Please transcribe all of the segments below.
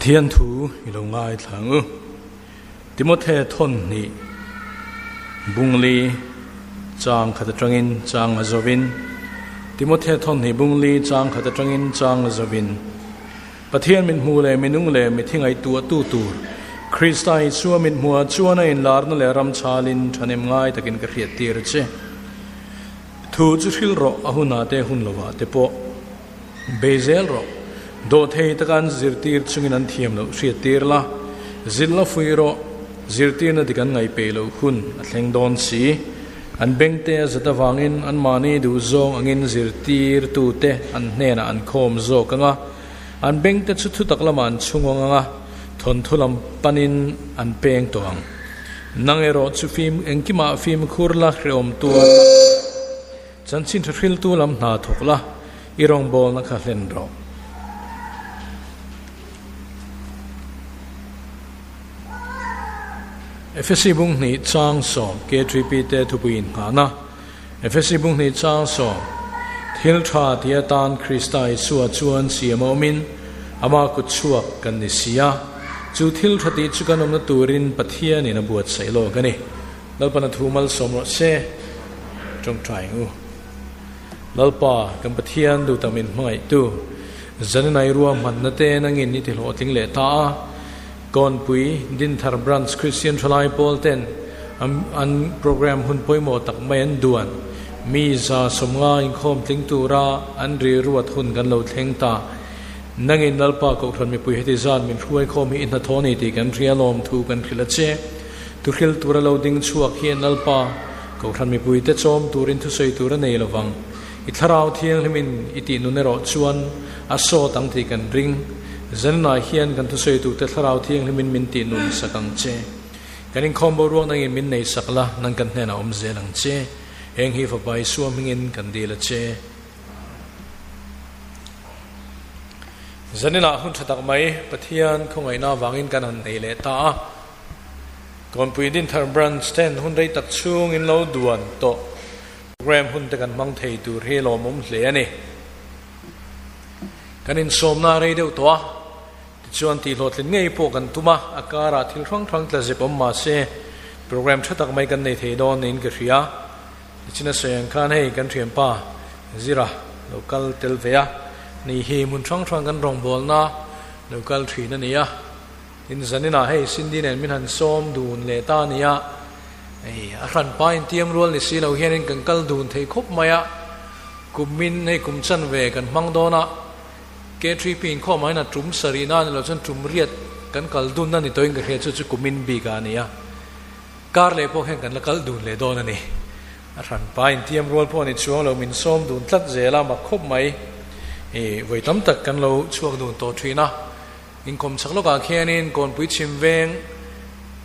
Pathian thu i lo ngaithla ang u. Timothe thawn hnih bungli chang khat atangin chang a zovin Timothe thawn hnih bungli chang khat atangin chang a zovin Pathian min hmu leh minung leh mithi ngaihtuah tu tur Krista Isua mit hmuhah chuan a inlarna leh ram chhalin thahnem ngai takin ka hriat tir a che. Thu chu hrilh rawh a hunah te hun lovah te pawh bei zel rawh. Dawhthei taka an zirtir chungin an thiam loh hriat tir la, zilh la fuih rawh. Zirtirna dik an ngaihpeih loh hun a thleng dawn si. An bengte a zat avangin anmahni duhzawng angin zirtirtute an hnenah an khawm zawk ang a, an bengte chu thutak lamah an chhungawng ang a, thawnthu lam panin an peng tawh ang. Nang erawh chu fim engkimah fimkhur la hrehawm tuar la, chanchin tha hriltu lam hna thawk la, i rawngbawlna kha hlen rawh. Efesi bung hnih chang sawm K3P te thupui inngahna Efesi bung hnih chang sawm Thil tha ti atan Krista Isua chuan siam a awmin ama kut chhuak kan ni si a, chu thil tha tih chu kan awmna turin Pathianin a buatsaih lawk a ni. Lalpana thu malsawm rawh se. Tawngtai ang u. Lalpa, kan Pathian duh tak min hmangaihtu, Zaninai ruahmanna te nangin i ti hlawhtling leh ta a, Kawnpui, Dinthar Branch Christian Thalai Pawl ten an program hun pawimawh tak mai an duan. Mi 150 inkhawm tling tura an ri ruat hun kan lo thleng ta. Nangin Lalpa Kohhran mipui heti zat min hruai khawm hi i hnathawh ni tih kan hria lawm thu kan hrilh a che. Thuhril tura lo ding chhuak hian Lalpa Kohhran mipuite chawm turin thusawi tur a nei lovang. I thlarau thianghlimin i tih nun erawh chuan a sawt ang tih kan ring. Zanah hian kan thusawitute thlarau thianghlimin min tih nun sak ang che. Kan inkhawm boruak nangin min nei sak la, nang kan hnenah awm zel ang che. Heng hi Fapa Isua hmingin kan dil a che. Zaninah hun tha tak mai Pathian khawngaihna avangin kan han nei leh ta a. Kawnpui Dinthar Branch ten hun rei tak chhungin lo duan tawh. Program hun te kan hmang thei tur hi lawmawm hle a ni. Kan insawmna a rei deuh tawh a, tichuan tihhlawhtlin ngei pawh kan tum a, a karah thil hrang hrang tla zep awm mah se program tha tak mai kan nei thei dawn niin ka hria. Tichin a sawi ang khan hei kan thianpa Zira lo kal tel ve a, ni hi hmun hrang hrang kan rawngbawlna lo kal thin a ni a. Tin, zaninah hei Cindy nen min han sawm dun leh ta a ni a, hei a hranpa intiam rual ni si lo hianin kan kal dun thei khawp mai a, kumin hei kum chanve kan hmang dawn a, K3P inkhawmah hian a tum sarih na a ni lo chuan tum riat kan kal dun a ni tawhin ka hria chu chu kumin bik ah a ni a, kar leh pawh hian kan la kal dun leh dawn a ni. A hranpa intiam rual pawh a ni chuang lo, min sawm dun tlat zel a, mak khawp mai. Hei vawi tam tak kan lo chhuak dun tawh thin a. Inkawm chak lawkah khianin Kawnpui chhim veng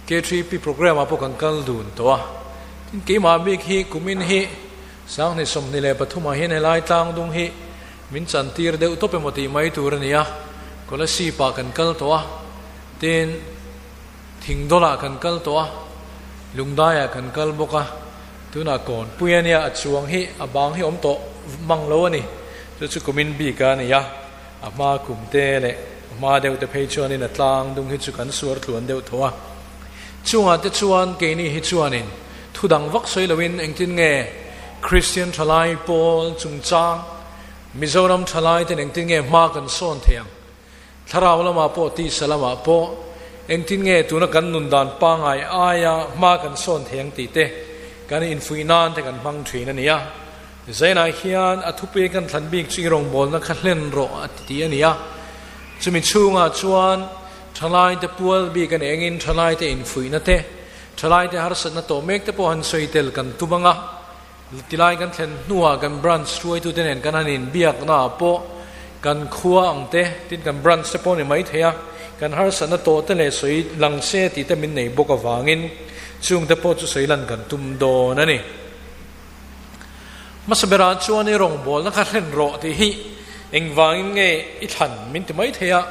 K3P programme ah pawh kan kal dun tawh a. Tin, keimah bik hi kumin hi Sanghnih 23 ah hian helai tlang dung hi min chantir deuh tawp emaw tih mai tur a ni a. Kolasib ah kan kal tawh a, tin Thingdawlah kan kal tawh a, Lungdaiah kan kal bawk a. Tunah Kawnpui a nia, a chuang hi a bang hi awm tawh mang lo a ni. Chu chu kumin bik a ni a. A hma kum te leh a hma deuh te phei chuanin a tlang dung hi chu kan suar tluan deuh tho a. Chungah te chuan keini hi chuanin thu dang vak sawi loin engtin nge Kristian thalai pawl chungchang Mizoram thalai ten engtin nge hma kan sawn thei ang? Thlarau lamah pawh tisa lamah pawh engtin nge tuna kan nun dan pangngai aia hma kan sawn thei ang tih te kan infuih nan te kan hmang thin a ni a. Zainah hian a thupui kan thlan bik chu i rawngbawlna kha hlen rawh a ti tih a ni a. Chumi chhungah chuan thalaite pual bik a nih angin thalaite infuihna te, thalaite harsatna tawh mek te pawh han sawi tel kan tum ang a. Tilai kan thlen hnuah kan branch hruaitute nen kan han inbiakna ah pawh kan khua ang te, tin kan branch te pawh ni mai thei a, kan harsatna tawh te leh sawi lang se tih te min nei bawk avangin chungte pawh chu sawi lan kan tum dawn a ni. Hmasa berah chuan i rawngbawlna kha hlen rawh tih hi engvangin nge i thlan min ti mai thei a.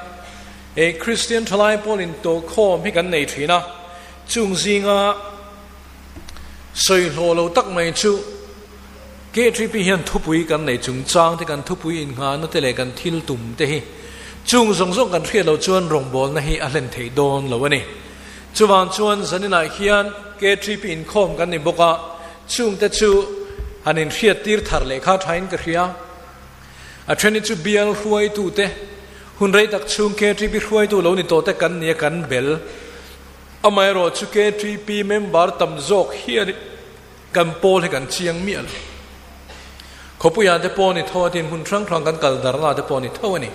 He Kristian thalai pawlin tawhkhawm hi kan nei thin a, chung zinga sawi hlawh lo tak mai chu KTP hian thupui kan nei chungchang te, kan thupui innghahna te leh kan thil tum te hi. Chung zawng zawng kan hriat loh chuan rawngbawlna hi a hlen thei dawn lo a ni. Chuvang chuan zaninah hian KTP inkhawm kan ni bawk a, chungte chu han inhriat tir thar leh kha thain ka hria. A then hi chu bial hruaitute, hun rei tak chhung KTP hruaitu lo ni tawhte kan nia kan bel. Amaherawhchu KTP member tam zawk hian kan pawl hi kan chiang miah lo. Khawpuiah te pawh ni tho a tin hmun hrang hrang kan kal darna te pawh ni tho a ni.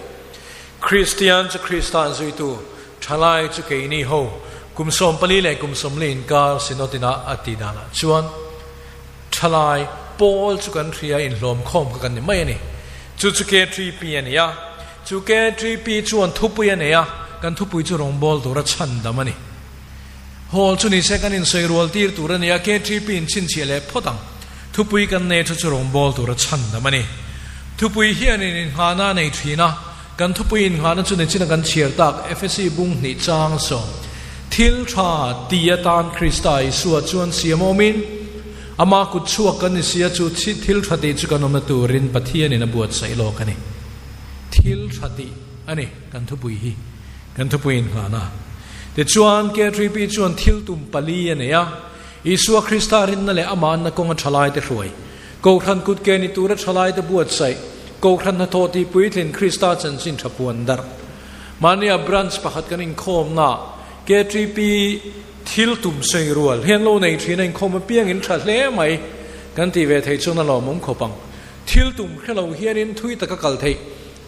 Kristian chu Krista an zuitu, thalai chu keini ho, kum 14 leh kum 40 inkar Synod ina a tih danah chuan thalai pawl chu kan hria inhlawm khawm kha kan ni mai a ni. Chu chu KTP a ni a, chu KTP chuan thupui a nei a, kan thupui chu rawngbâwl tura chhandam a ni. Hall chu nise kan insawi rual tir tur a ni a, KTP in chhinchhiah leh phawt ang. Thupui kan nei chu chu rawngbâwl tura chhandam a ni. Thupui hianin innghahna a nei thin a, kan thupui innghahna chu nichina kan chhiar tak Efesi bung hnih chang sawm. Thil tha ti atan Krista Isua chuan siam awmin, Ama kut chhuak kan ni sia chu thil tha tih chu kan awmna turin Pathianin a buatsaih lawk a ni. Thil tha tih a ni kan thupui hi. Kan thupui innghahna. Tichuan, KTP chuan thil tum pali a nei a, Isua Krista rinna leh amah anna kawnga thalaite hruai, Kohhran kut ke ni tura thalaite buatsaih, Kohhran hnathawh tih puitlin Krista chanchin tha puan darh. Mahnia branch pakhat kan inkhawmnaah KTP thil tum sawi rual hian lo nei thin a inkhawm apiangin tha hle mai kan tih ve thei chuan a lawmawm khawp ang. Thil tum hre lo hianin thui taka kal theih.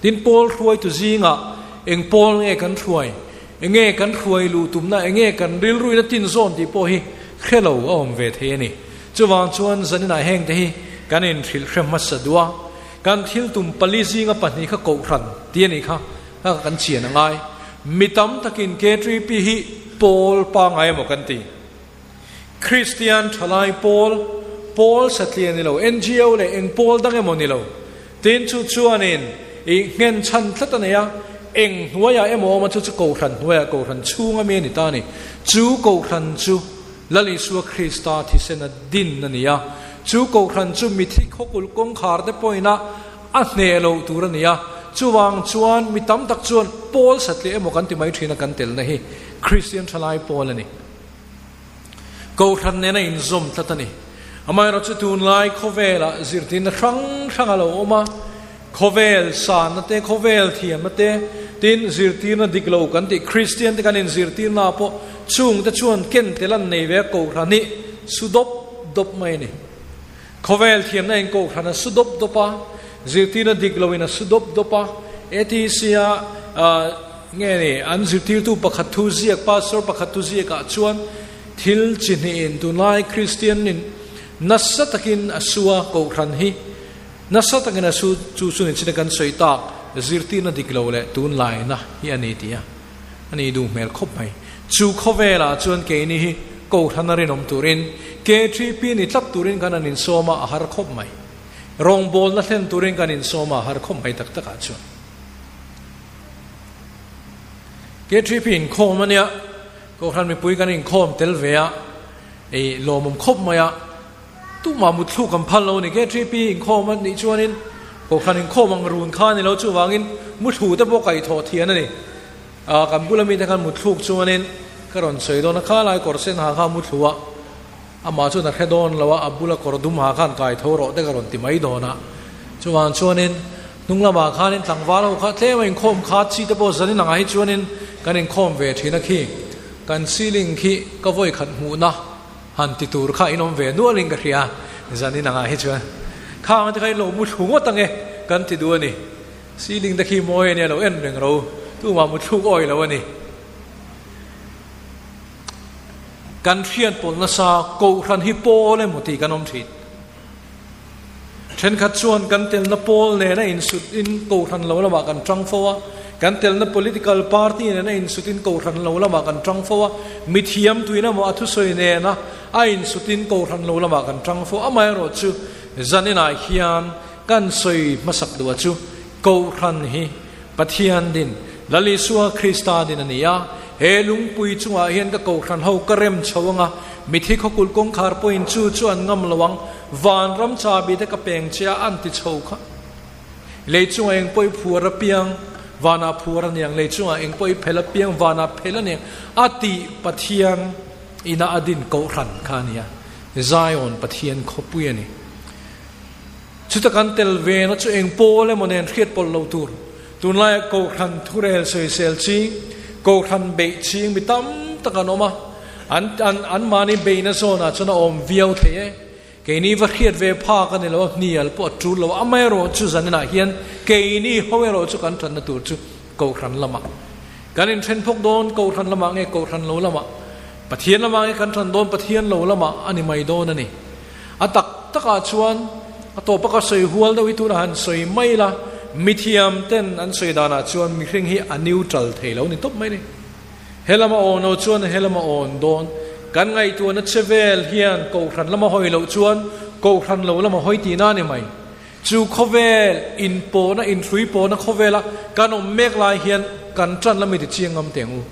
Tin, Pawl hruaitu zingah eng pawl nge kan hruai, enge kan hruai luh tumna, enge kan rilruin a tin zawn tih pawh hi hre lo a awm ve thei a ni. Chuvang chuan zaninah hengte hi kan inhrilh hre hmasa duh a, kan thil tum pali zinga pahnih kha kohhran tih a nih kha kha kan chian a ngai. Mi tam takin KTP hi pawl pangngai emaw kan ti. Kristian thalai pawl, pawl satliah ni lo, NGO leh eng pawl dang emaw ni lo. Tin chu chuanin i nghen chhan tlat a nei a, eng hnuaiah emaw awm a chu chu Kohhran hnuaiah Kohhran chhunga mi a ni ta a ni. Chu Kohhran chu Lal Isua Krista thisena din a ni a, chu Kohhran chu mithi khawkulh kawngkhar te pawhin a a hneh loh tur a ni a, chuvang chuan mi tam tak chuan pawl satliah emaw kan ti mai thin a kan telna hi Kristian thalai pawl a ni. Kohhran nena inzawm tlat a ni. Amaherawhchu tunlai khawvelah zirtirna hrang hrang a lo awm a, khawvel sanna te, khawvel thiamna te, tin zirtirna dik lo kan tih Kristian te kan inzirtirna pawh chungte chuan ken tel an nei ve a, Kohhran hi su dawp dawp mai a ni. Khawvel thiamna in Kohhran a su dawp dawp a, zirtirna dik loin a su dawp dawp a, etc a Nge ni, an zirtirtu pakhat thu ziak, pastor pakhat thu ziakah chuan thil chi hnihin tunlai Kristian nin nasa takin a su a, kohhran hi nasa takin a su, chu chu ni chin a kan sawi tak zirtirna dik lo leh tunlaina hi a ni tih a a nih duh hmel khawp mai. Chu khawvelah chuan keini hi kohhran a rinawm turin, KTP ni tlat turin kan han insawm a, a har khawp mai. Rawngbawlna thlen turin kan insawm a, a har khawp mai tak takah chuan. KTP inkhawm a nia, Kohhran mipui kan inkhawm tel ve a, ei lawmawm khawp mai a, tumah mutthluk kan phal lo a ni. KTP inkhawm a nih chuanin Kohhran inkhawm ang run kha a ni lo, chuvangin muthlu te pawh kaihthawh thian a ni. Ah kan bula mite khan mutthluk chuanin ka rawn sawi dawn a, kha lai kawr sen ha kha muthlu a, amah chuan a hre dawn lo a, a bula kawr dum ha khan kaitho rawh te ka rawn ti mai dawn a, chuvang chuanin Hnung lamah khanin tlangval ho kha tlem a inkhawm kha chi te pawh zanin angah hi chuanin kan inkhawm ve thin a khi kan ceiling khi ka vawi khat hmuhna han ti tur kha in awm ve nualin ka hria zanin angah hi chuan khang te kha in lo mu thlu ngawt ange kan ti duh a ni ceiling te khi mawi a nia lo en reng ro tumah mu thluk awi lo a ni. Kan hriat pawlh nasa Kohhran hi pawl emaw tih kan awm thin. Thenkhat chuan kan telna pawl nena insut in Kohhran lo lamah kan tang fo a, kan telna political party nena insut in Kohhran lo lamah kan tang fo a, mithiam tuin emaw a thusawi nena a insut in Kohhran lo lamah kan tang fo. Amaherawhchu zaninah hian kan sawi hmasak duh a chu Kohhran hi Pathian din, Lal Isua Krista din a ni a, he lungpui chungah hian ka kohhran ho ka rem chho ang a, mithi khawkulh kawngkhar pawhin chu chu an ngam lo ang, vanram chabi te ka peng che a an ti chho kha. Lei chungah eng pawh i phuar apiang, Vanah phuar a niang, lei chungah eng pawh i phel apiang vanah phel a niang a tih Pathian ina a din kohhran kha a ni a, Zion Pathian khawpui a ni. Chuta kan tel ve na chu eng pawl emaw nen hriat pawlh lo tur. Tunlaia kohhran thurel sawisel ching, kohhran beih ching mi tam tak an awm a, an an anmahni beihna zawnah chuan a awm viau thei e. Keini va hriat ve phak a ni lo a, hnial pawh a tul lo a, amaherawhchu zaninah hian keini ho erawh chu kan tanna tur chu Kohhran lamah kan inthen phawk dawn, Kohhran lamah nge Kohhran lo lamah, Pathian lamah nge kan tan dawn, Pathian lo lamah a ni mai dawn a ni. A tak takah chuan a tawpa ka sawi hual deuh hi tunah han sawi mai ila, mithiam ten an sawi danah chuan mihring hi a neutral thei lo ni tawp mai a ni. He lama awn aw chuan he lama awn dawn. Kan ngaihtuahna che vel hian Kohhran lama hawi loh chuan Kohhran lo lama hawi tihna a ni mai. Chu khawvel inpawhna, inhrui pawhna khawvela kan awm mek lai hian kan tan lami ti chiang ngam teh ang u.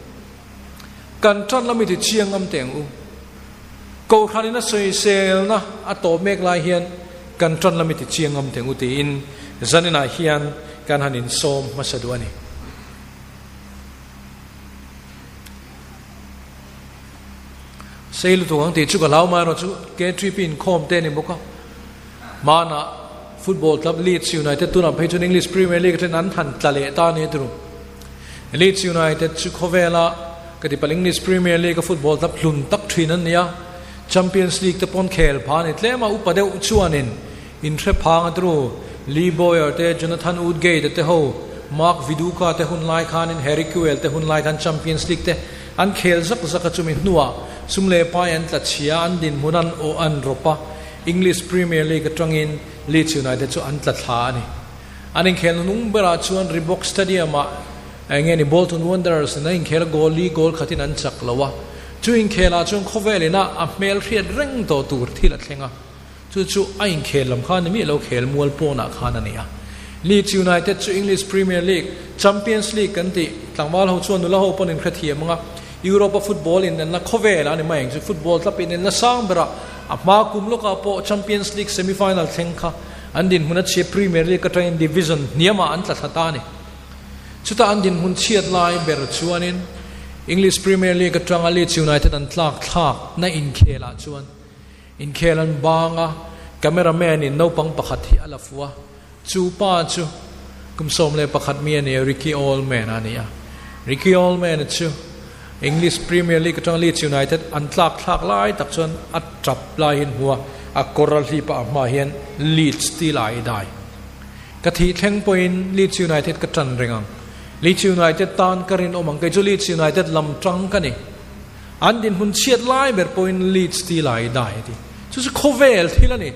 Kan tan lami ti chiang ngam teh ang u. Kohhranin a sawiselna a tawp mek lai hian kan tan lami ti chiang ngam teh ang u tiin zaninah hian kan han insawm hmasa duh a ni. Sei lutuk ang tih chu ka hlau mai erawh chu KTP inkhawm te a ni bawk a. Hmanah football club Leeds United tunah phei chuan English Premier League atangin an han tla leh ta a ni a turu. Leeds United chu khawvela ka ti palh English Premier League a football club hlun tak thin an ni a. Champions League te pawn khel pha a ni tlem a, upa deuh chuanin inhre phang a turu. Lee Bowyer te, Jonathan Woodgate te ho, Mark Viduka te hun lai khanin Harry Kewell te hun lai khan Champions League te an khel zak zak a, chumi hnuah sum leh pai an tla chhia, an dinhmun an aw an rawp a. English Premier League atangin Leeds United chu an tla thla a ni. An inkhelna nung berah chuan Reebok Stadium-ah eng nge ni Bolton Wanderers nen an inkhel a, goal li goal khatin an chak lo a. Chu inkhelah chuan khawvel ina a hmel hriat reng tawh tur thil a thleng a, chu chu a inkhel lam khan ni miah lo khel mual pawnah khan a ni a. Leeds United chu English Premier League, Champions League kan tih tlangval ho chuan nula ho pawn inhrethiam ang a, Europa football inenna khawvelah a ni mai ang chu, football tlap inenna sang berah A hma kum lawkah pawh Champions League semi-final thleng kha an dinhmun a chhia Premier League atangin division hniamah an tla thla ta a ni. Chutah an dinhmun chhiat lai ber chuanin English Premier League atanga Leeds United an tlak thlakna inkhelah chuan inkhel an bang a, cameraman in naupang pakhat hi a la fuh a, chu pa chu kum 11 mi a ni a, Ricky Allman a ni a. Ricky Allman chu English Premier League atanga Leeds United an tlak thlak lai tak chuan a tap lai hi an hmu a, a kawr a hlip a, a hmaah hian Leeds tih lai i dai. Ka thih thleng pawhin Leeds United ka tan reng ang. Leeds United tan ka rinawm ang, kei chu Leeds United lam tang ka ni. An dinhmun chhiat lai ber pawhin Leeds tih lai i dai a ti. Chu chu khawvel thil a ni.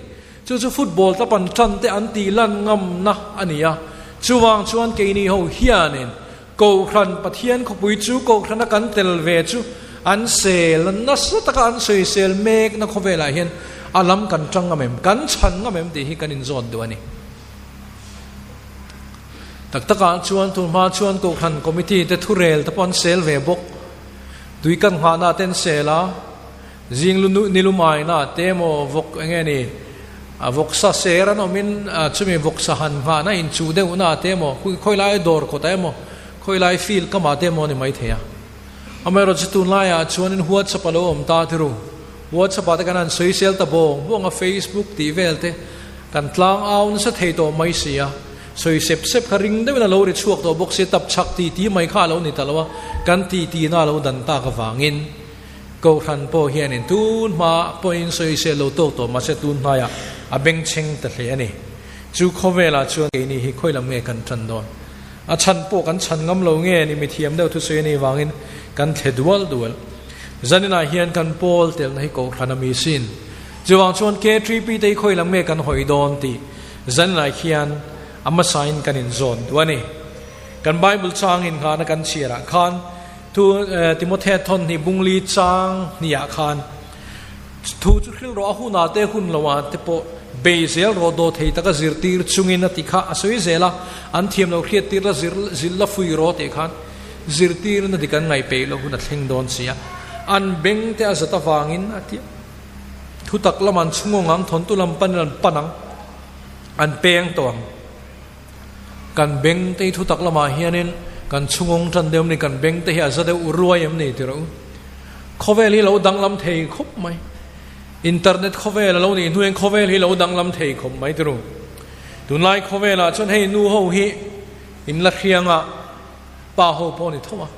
Chu chu football tla pan tan te an tih lan ngamna a ni a, chuvang chuan keini ho hianin Kohhran Pathian khawpui chu Kohhrana kan tel ve chu an sel nasa taka an sawisel mekna khawvelah hian a lam kan tang ngam em, kan chhan ngam em tih hi kan inzawt duh a ni. Tak takah chuan tunhma chuan Kohhran Committee te thurel te pawh an sel ve bawk. Tui kan nghahna te an sel a, zing lu ni lumaina te emaw vawk eng nge ni a vawksa ser an awmin chumi vawksa han nghahna inchuh deuhna te emaw khawi lai dawr kawtah emaw khawi lai field kamah te emaw a ni maithei a. Amaherawhchu chu tunlaiah chuanin WhatsApp a lo awm ta thiru. WhatsApp ah te kan han sawisel ta bawng bawng a, Facebook tih vel te kan tlang au nasa thei tawh mai si a, sawi sep sep kha ring deuhin a lo ri chhuak tawh bawk si, tap chhak ti ti mai kha a lo ni ta lo a, kan ti tina a lo dan tak avangin Kohhran pawh hianin tun hma pawhin sawisel lo tawk tawh mahse tun hnaiah a bengchheng ta hle a ni. Chu khawvelah chuan keini hi khawi lam nge kan tan dawn? A chhan pawh kan chhan ngam lo nge ni mithiam deuh thusawi a nih vangin kan thle dual dual. Zaninah hian kan pawl telna hi Kohhran a mi sin. Chuvang chuan K3P te hi khawi lam nge kan hawi dawn tih zaninah hian a hmasain kan inzawn duh a ni. Kan Bible changin nghahna kan chhiarah khan Thu Timothea thawn hnih bungli chang hniah khan thu chu hril rawh a hunah te hun loah te pawh bei zel rawh daw thei taka zirtir chungin a ti kha a sawi zel a, an thiam lo hriat tir la zir zil la fui rawh tih khan zirtirna dik an ngaih peih loh hun a thleng dawn si a, an beng te a zat avangin a ti a, thu tak lam an chhungawng ang, thawntu lam panin an pan ang, an peng tawh ang. Kan beng te hi thutak lamah hianin kan chhungawng tan deuh em ni, kan beng te hi a za deuh ruai em ni ti rawh u. Khawvel hi lo danglam thei khawp mai. Internet khawvel a lo nih hnuin khawvel hi lo danglam thei khawp mai ti ru. Tunlai khawvelah chuan hei nu ho hi in la hrianga pa ho pawh a ni tho a.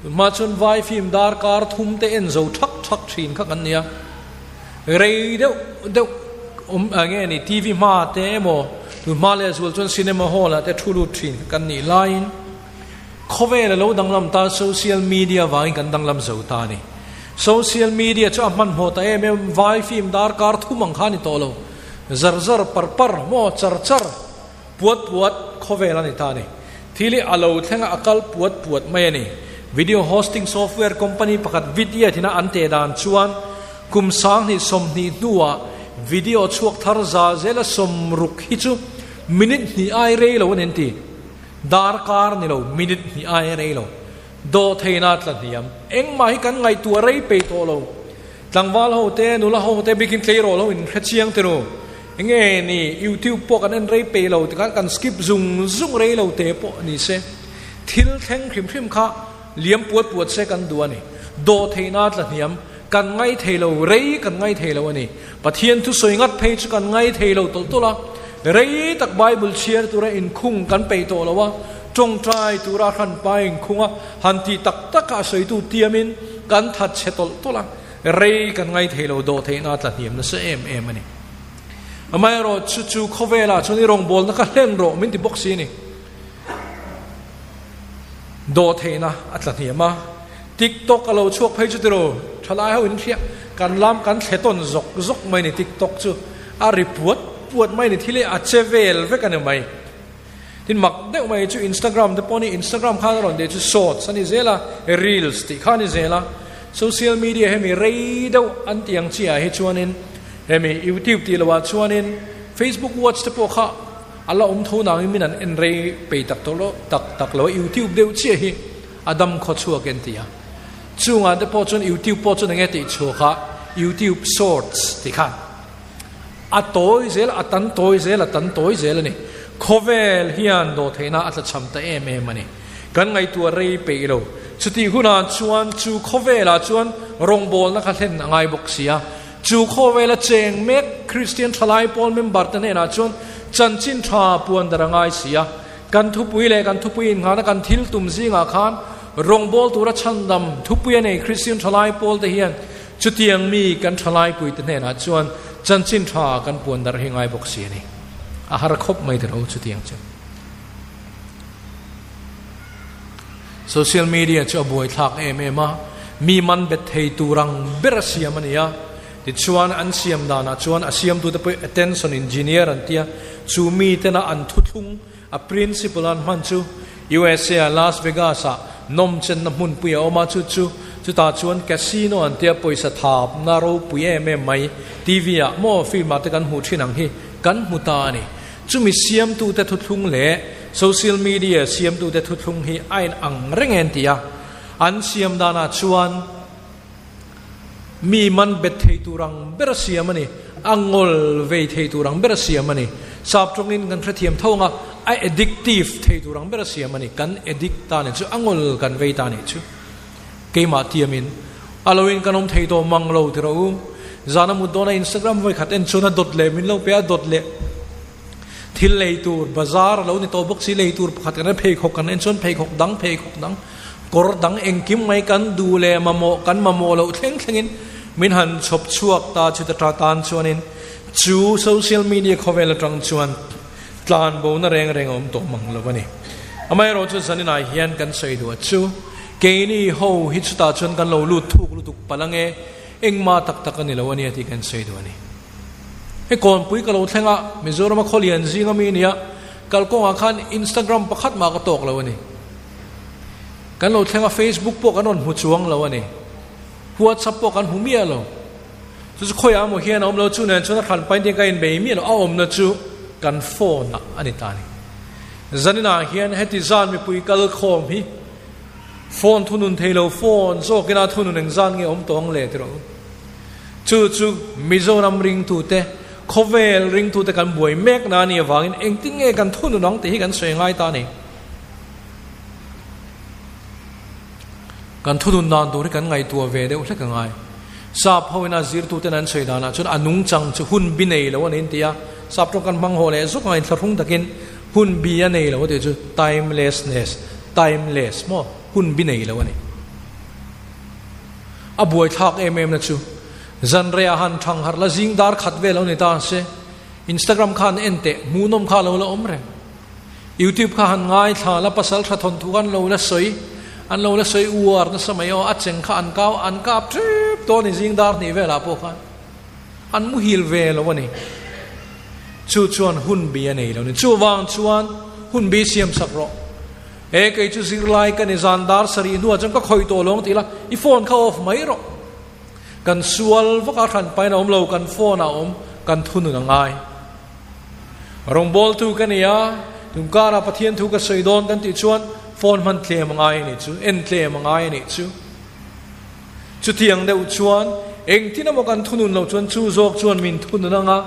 Tunhma chuan vai film darkar thum te en zo thak thak thin kha kan nia. Rei deuh deuh awm nge ni TV hma te emaw tunhma leh zual chuan cinema hall ah te thu lut thin kha kan nih laiin khawvel a lo danglam ta social media vangin kan danglam zo ta a ni. Social media chu a hmanhmawh ta em em vai film darkar thum ang kha a ni tawh lo. Zar zar par par maw char char Puat puat khawvel a ni ta a ni. Thil hi a lo thleng a, a kal puat puat mai a ni. Video hosting software company pakhat Vidya tina an teh dan chuan kum 2020 hnuah video chhuak thar za zela 60 hi chu minute hnih ai rei lo a ni an ti. Darkar ni lo, minute hnih ai rei lo. Dawhtheihna tla hniam. Engmah hi kan ngaihtuah rei peih tawh lo. Tlangval ho te, nula ho te bikin tleirawl ho in hre chiang ti ru. Enge ni YouTube pawh kan en rei peih lo tikhan kan skip zung zung rei lo te pawh ni se. Thil thleng hrim hrim kha liam puat puat se kan duh a ni. Dawhtheihna tla hniam kan ngai thei lo, rei kan ngai thei lo a ni. Pathian thusawi ngat phei chu kan ngai thei lo tawlh tawlh a. Rei tak Bible chhiar tura inkhung kan peih tawh lo a, tawngtai tura hranpa inkhung a, han tih tak taka a sawitu tiamin kan that chhe tawlh tawlh a, rei kan ngai thei lo, dawhtheihna tla hniam nasa em em a ni. Amaherawhchu chu khawvelah chuan i rawngbawlna kha hlen rawh min ti bawk si a ni. Dawhtheihna a tla hniam a, TikTok a lo chhuak phei chu tiraw, thalai ho in hria, kan lam kan thle tawn zawk zawk mai ni TikTok chu a ri puat puat mai ni thil hi a che vel vek a ni mai. Tin mak deuh mai chu Instagram te pawh ni Instagram khan a rawn deh chu shorts a ni zel a, reels tih kha a ni zel a, social media hemi rei deuh an tih ang chiah ah hi chuanin hemi YouTube tih loh ah chuanin Facebook watch te pawh kha A la awm tho nangin min an en rei pei tak tawh lo tak tak lo a, YouTube deuh chiah hi a dam khaw chhuak en ti a. Chungah te pawh chuan YouTube pawh chuan enge tih chhuak a, YouTube Shorts tih khan a tawi zel a tan tawi zel a tan tawi zel a ni. Khawvel hian dawhtheihna a tlachham ta em em a ni. Kan ngaihtuah rei peih lo. Chutih hunah chuan chu khawvelah chuan rawngbawlna kha hlen a ngai bawk si a. Chu khawvela cheng mek Kristian thalai pawl member te hnenah chuan chanchin tha puan dar a ngai si a. Kan thupui leh kan thupui innghahna kan thil tum zingah khan rawngbâwl tura chhandam thupui a nei Kristian thalai pawl te hian chutiang mi kan thalai pui te hnenah chuan chanchin tha kan puan dar hi ngai bawk si a ni. A har khawp mai ta lo chutiang chu. Social media chu a buaithlak em em a, mi man bet thei tur ang ber a siam a ni a. Tichuan an siam danah chuan a siamtute pawh attention engineer an tia, chu mi tena an thuthlung a principle an hman chu USA a Las Vegas ah nawmchenna hmunpui a awm a, chu chu chutah chuan casino an tia pawisa thapna ropui em em mai TV ah maw film ah te kan hmuh thin ang hi kan hmu ta a ni. Chumi siamtute thuthlung leh social media siamtute thuthlung hi a in ang reng en ti a, an siam danah chuan mi man bet thei tur ang ber a siam a ni, a ngawl vei thei tur ang ber a siam a ni. Sap tawngin kan hrethiam tho ang a, a addictive thei tur ang ber a siam a ni, kan addict ta nih chu, a ngawl kan vei ta nih chu. Keimah tiamin a lo in kan awm thei tawh mang lo ti rawh u. Zan a mut dawn a Instagram vawi khat en chuan a dawt leh min lo pe a dawt leh thil lei tur bazar a lo ni tawh bawk si lei tur pakhat kan en pheikhawk kan en chuan pheikhawk dang pheikhawk dang kawr dang engkim mai kan duh leh mamawh kan mamawh loh thleng thlengin min han chhawp chhuak ta chuta ta tan chuanin chu social media khawvel atang chuan tlan bona reng reng a awm tawh mang lo a ni. Amaherawhchu zaninah hian kan sawi duh a chu keini ho hi chutah chuan kan lo lut thuk lutuk palh ange engmah tak tak a ni lo a nia tih kan sawi duh a ni. Hei kawnpui ka lo thleng a, Mizorama khawlian zinga mi nia kalkawngah khan Instagram pakhat mah ka tawk lo a ni. Kan lo thleng a Facebook pawh kan rawn hmu chuang lo a ni. WhatsApp pawh kan hmu miah lo. Chu chu khawiah emaw hian a awm lo, chu nen chuan a hran pain tin ka inbei miah lo, a awmna chu kan phone ah a ni ta a ni. Zaninah hian heti zan mipui kal khawm hi phone thunun thei lo, phone zawkina thunun engzan nge awm tawng le ti rawh u. Chu chu Mizoram ringtute Khawvel ringtute kan buai mek na anih avangin engtin nge kan thunun ang tih hi kan sawi ngai ta a ni. Kan thunun dan tur hi kan ngaihtuah ve deuh hlek a ngai. Sap hoin a zirtuten an sawi danah chuan a nungchang chu hun bi nei lo a ni an ti a, sap tawng kan hmang haw leh zuk ang inthlahrung takin hun bi a nei lo a tih chu timelessness, timeless maw, hun bi nei lo a ni. A buaithlak em em na chu Zanreiah han thang harh la zing dar khat vel lo ni ta se, Instagram kha han en teh, hmuhnawm kha lo la awm reng. YouTube kha han ngaithla la pasal tha thawnthu kha an lo la sawi, an lo la sawi uar nasa mai aw, a cheng kha an kau, an kap tep tawh a ni zing dar hnih velah pawh khan an muhil ve lo a ni. Chu chuan hun bi a nei lo ni. Chuvang chuan hun bi siam sak rawh. E kei chu zirlai ka ni zan dar sarih hnuah chuan ka khawih tawh lo ang ti ila, i phone kha off mai rawh. Kan sual vak a hran pain a awm lo, kan phone ah a awm, kan thunun a ngai. Rawngbawltu ka ni a, tumkarah Pathian thu ka sawi dawn kan tih chuan phone hman tlem a ngai a nih chu, en tlem a ngai a nih chu. Chutiang deuh chuan engtin emaw kan thunun loh chuan chu zawk chuan min thunun ang a,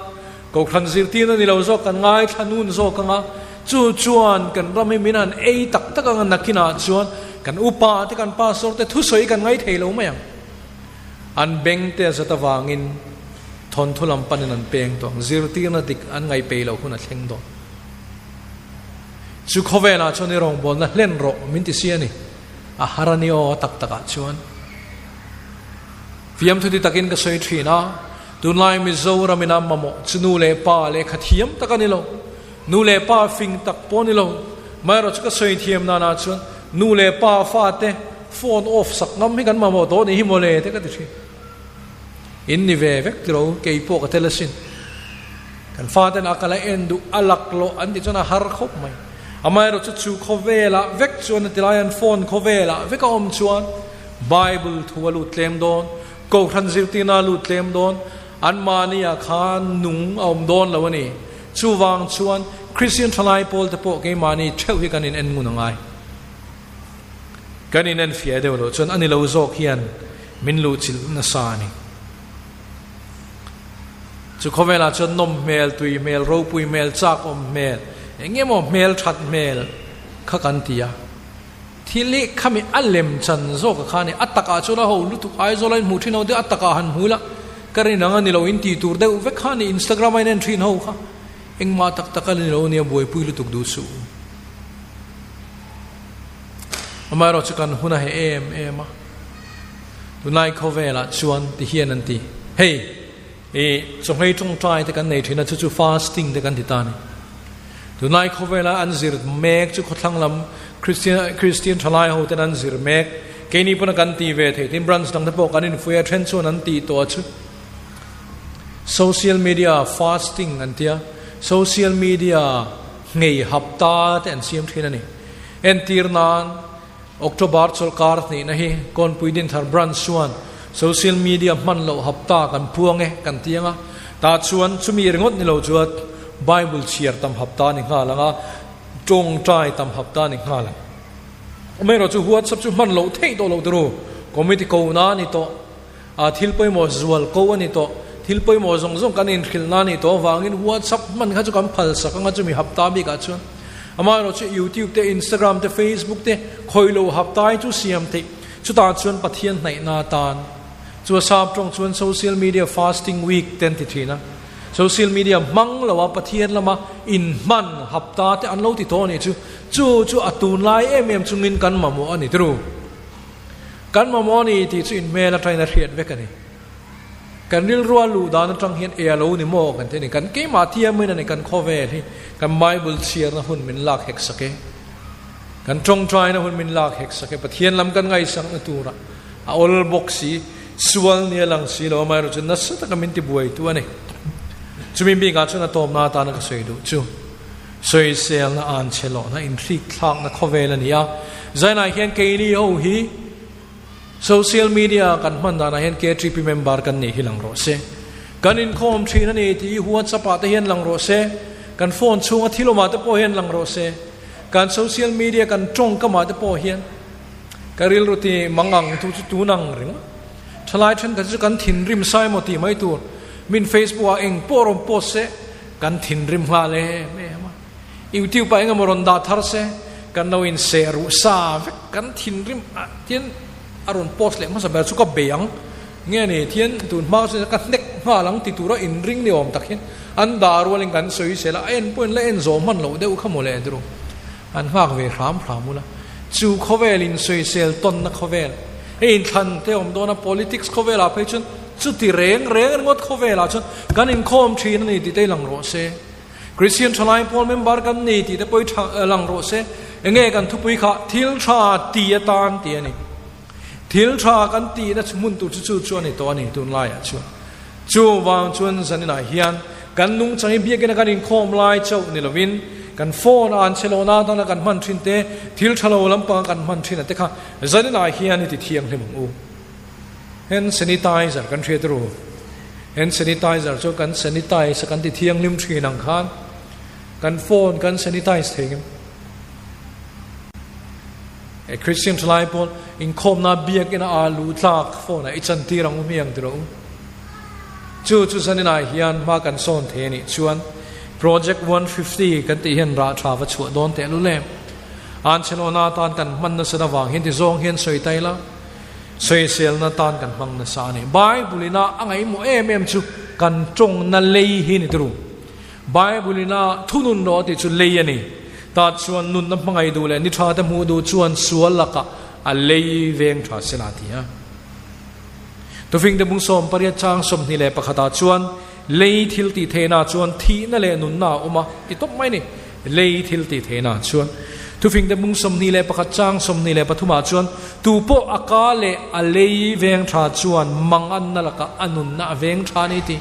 Kohhran zirtirna ni lo zawk kan ngaithla nun zawk ang a, chu chuan kan ram hi min han ei tak tak ang a, nakinah chuan kan upa te kan pastor te thusawi kan ngaithei lo mai ang. An beng te a zat avangin thawnthu lam panin an peng tawh ang, zirtirna dik an ngaihpei loh hun a thleng dawn. Chu khawvelah chuan i rawngbawlna hlen rawh min ti si a ni, a har a ni aw a tak takah chuan. Fiamthu ti takin ka sawi thin a, tunlai Mizoram ina mamawh chu nu leh pa lehkha thiam tak a ni lo, nu leh pa fing tak pawh a ni lo, amaherawh chu ka sawi thiam nana chuan nu leh pa fate phone off sak ngam hi kan mamawh tawh ni hi mawle te ka ti thin. In ni ve vek tiro, kei pawh ka tel asin. Kan faten a kala en duh a lak loh an tih chuan a har khawp mai. Amaherawh chu chu khawvelah vek chuan a tilai an phone khawvelah vek a awm chuan Bible thu a lut tlem dawn, Kohhran zirtirna a lut tlem dawn, anmahniah khan nung a awm dawn lo a ni. Chuvang chuan Kristian thalai pawl te pawh keimahni theuh hi kan in en ngun a ngai. Kan in en fiah deuh loh chuan a ni lo zawk hian min luhchilh nasa a ni. Chu khawvelah chuan nawm hmel, tui hmel, ropui hmel, chak awm hmel, eng emaw hmel that hmel kha kan ti a. Thil hi khami a lem chan zawk a kha a ni. A takah chuan a ho lutuk Aizawl a inhmuh thin ho te a takah han hmu ila ka rin ang a ni lo in tih tur deuh vek kha a ni Instagram a in en thin ho kha engmah tak tak a ni lo nia buaipui lutuk duh suh. Amaherawh chu kan hun a heh em em a, tunlai khawvelah chuan ti hian an ti hei i chawhmei tawngtai te kan nei thin a chu chu fasting te kan ti ta a ni. Tunlai khawvela an zir mek chu khawthlang lam Christian Christian thalai ho ten an zir mek keini pawn a kan ti ve thei tin branch dang te pawh kan infuih a then chuan an tih tawh a chu social media fasting an tia social media nghei hapta te an siam thin a ni entir nan October chawlhkar hnihna hi Kawnpui Dinthar Branch chuan social media hman loh hapta kan puang e kan ti ang a, tah chuan chumi ringawt ni lo chuan Bible chhiar tam hapta a ni nghal ang a, tawngtai tam hapta a ni nghal ang. Amaherawh chu WhatsApp chu hman loh theih tawh loh turu, committee ko na a ni tawh, a thil pawimawh zual ko a ni tawh, thil pawimawh zawng zawng kan inhrilh na a nih tawh avangin WhatsApp hman kha chu kan phal sak ang a chumi hapta bikah chuan. Amaherawh chu YouTube te, Instagram te, Facebook te khawi lo hapta hi chu siam theih. Chutah chuan Pathian hnaihna atan chu a sap tawng chuan Social Media Fasting Week te an ti thin a. Social media hmang lo a Pathian lama inhman hapta te an lo ti tawh a nih chu. Chu chu a tunlai em em chungin kan mamawh a ni tru. Kan mamawh a ni tih chu inhmel atangin a hriat vek a ni. Kan rilrua luh dan atang hian e a lo ni maw kan ti a ni. Kan keimah thiamin a ni kan khawvel hi kan Bible chhiarna hun min lak hek sak e. Kan tawngtaina hun min lak hek sak e. Pathian lam kan ngaihsakna tura a awl bawk si, sual ni a lang si lo amaherawh chu nasa taka min tibuaitu a ni. Chumi bikah chuan a tawpna atana ka sawi duh chu sawiselna an chhe lohna inhrik thlakna khawvel a ni a. Zainah hian keini ho hi Social media kan hman danah hian KTP member kan nih hi lang rawh se. Kan inkhawm thin a ni tih hi WhatsApp ah te hian lang rawh se. Kan phone chhunga thil awmah te pawh hian lang rawh se. Kan social media kan tawngkamah te pawh hian ka rilru ti mang ang tu chu tun ang ringawt. Thalai thenkhat chu kan thinrim sai maw tih mai tur. Min Facebook ah eng pawh rawn post se, kan thinrim nghal em em a. YouTube ah eng emaw rawn dah thar se, kan lo inseh ruh sa vek, kan thinrim ah tian a rawn post leh hmasa ber chu ka bei ang. Nge ni thian tun hma chu ka hnek nghal ang ti tura inring ni awm tak hian an dah rualin kan sawi sel a, a en pawhin la en zawh hman loh deuh kha mawle turu an nghak ve hram hram ula. Chu khawvel insawisel tawnna khawvel, hei inthlan te awm dawn a, politics khawvelah phei chuan chuti reng reng ringawt khawvelah chuan kan inkhawm thin a ni tih te i lang rawh se. Christian thalai pawl member kan ni tih te pawh i tha lang rawh se. Enge kan thupui kha thil tha ti atan tih a ni. Thil tha kan tihna hmun tur chu chu chu a ni tawh a ni tunlaiah chuan. Chuvang chuan zaninah hian kan nungchang hi biakina kan inkhawm lai chauh ni lovin kan phone a an che lohna atana kan hman thin te, thil tha lo lampanga kan hman thin a te kha zaninah hian i ti thianghlim ang u. Hand sanitizer kan hriat ru. Hand sanitizer chu kan sanitize a kan ti thianghlim thin ang khan kan phone kan sanitize thei ngem. E Christian thalai pawl inkhawmna biakina a lu tlak phone ah i chantir ang u hmiang ti rawh u. Chu chu zaninah hian hma kan sawn thei a nih chuan Project 150 kan tih hian rah tha va chhuah dawn teh lul em. Ancelona tan kan hman nasat avang hian ti zawng hian sawi ta ila sawiselna tan kan hmang nasa a ni. Bible ina a ngaihmawh em em chu kan tawngna lei hi ni turu. Bible ina thunun rawh tih chu lei a ni. Ta chuan nunna hmangaih duh leh ni tha te hmuh duh chuan sual lakah a lei veng tha se la ti a. Tufing te bung 18 chang 21 ah chuan lei thil tih theihna chuan thihna leh nunna a awm a ti tawp mai ni. Lei thil tih theihna chuan Tufing te bung 21 chang 23 ah chuan tu pawh a ka leh a lei veng tha chuan manganna lakah a nunna a veng tha a ni ti.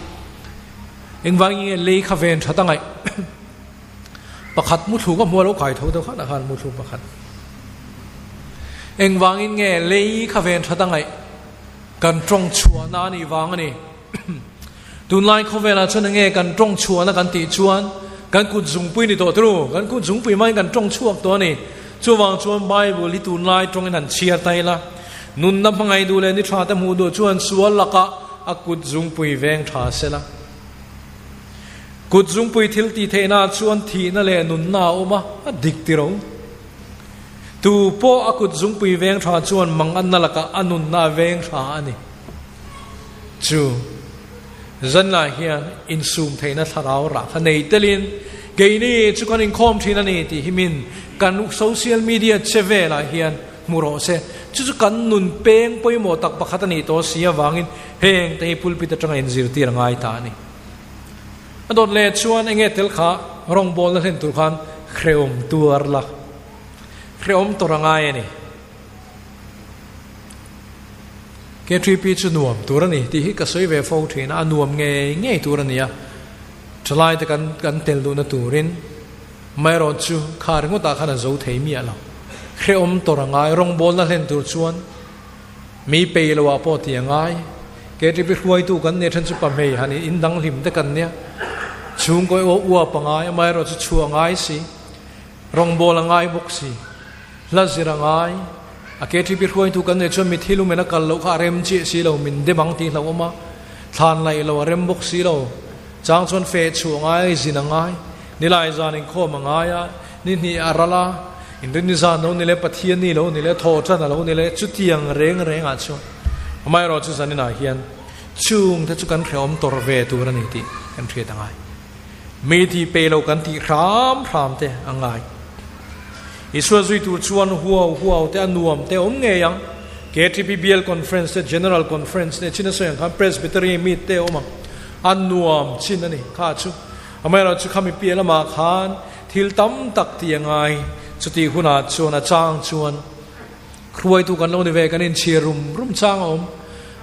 Engvangin nge lei kha ven that a ngaih? Pakhat muthlu ka hmu a lo kai tho deuh khan a khan muthlu pakhat. Engvangin nge lei kha ven that a ngaih? Kan tawng chhuahna a nih vang a ni. Tunlai khawvelah chuan enge kan tawng chhuahna kan tih chuan kan kut zungpui ni tawh turu. Kan kut zungpui maiin kan tawng chhuak tawh a ni. Chuvang chuan Bible hi tunlai tawngin han chhiar ta ila. Nunna hmangaih duh leh ni tha te hmuh duh chuan sual lakah a kut zungpui veng tha se la. Kut zungpui thil tih theihna ah chuan thihna leh nunna a awm a, a dik ti ro. Tu pawh a kut zungpui veng tha chuan mang anna lakah a nunna a veng tha a ni. Chu zanlah hian insum theihna thlarau rah kha nei telin keini chu kan inkhawm thin a ni tih hi min kan social media che velah hian hmu rawh se. Chu chu kan nun peng pawimawh tak pakhat a nih tawh si avangin heng te hi pulpit atanga inzirtir a ngai ta a ni. A dawt leh chuan enge tel kha rawngbawlna hlen tur khan hrehawm tuar la, hrehawm tawrh a ngai a ni. K3P chu nuam tur a ni tih hi ka sawi ve fo thin a, a nuam ngei ngei tur a ni a, thalai te kan kan tel duhna turin amaherawh chu kha ringawtah khan a zo thei miah lo. Hrehawm tawrh a ngai, rawngbawlna hlen tur chuan Mi pei lo ah pawh ti a ngai. KTP hruaitu kan nia then chu pahmei han in dang hlim te kan nia. Chhungkaw i uap a ngai, amaherawh chu chhuah a ngai si. Rawngbâwl a ngai bawk si. Hla zir a ngai. A KTP hruaitu kan nia chuan mi thil umen a kal loh kha a rem chiah si lo, min dem ang tih hlauhawm a. Thlan laih lo a rem bawk si lo. Chang chuan feh chhuah a ngai, zin a ngai. Nilai zan inkhawm a ngai a, ni hnih a ral a. Inrinni zan lo ni le, Pathian ni lo ni le, thawhṭan a lo ni le, chutiang reng rengah chuan amaherawh chu zaninah hian chungte chu kan hrehawm tawrh ve tur a ni tih kan hriat a ngai. Mi tih pe lo kan tih hram hram te a ngai. Isua zui tur chuan huau huau te a nuam te a awm ngei ang. KTP Bial Conference te, General Conference te, chin a sawi ang khan Presbytery meet te a awm ang. A nuam chin a ni kha chu. Amaherawh chu khami piah lamah khan Thil tam tak tih a ngai. Chutih hunah chuan a chang chuan hruaitu kan lo ni ve, kan inchhir rum rum chang a awm.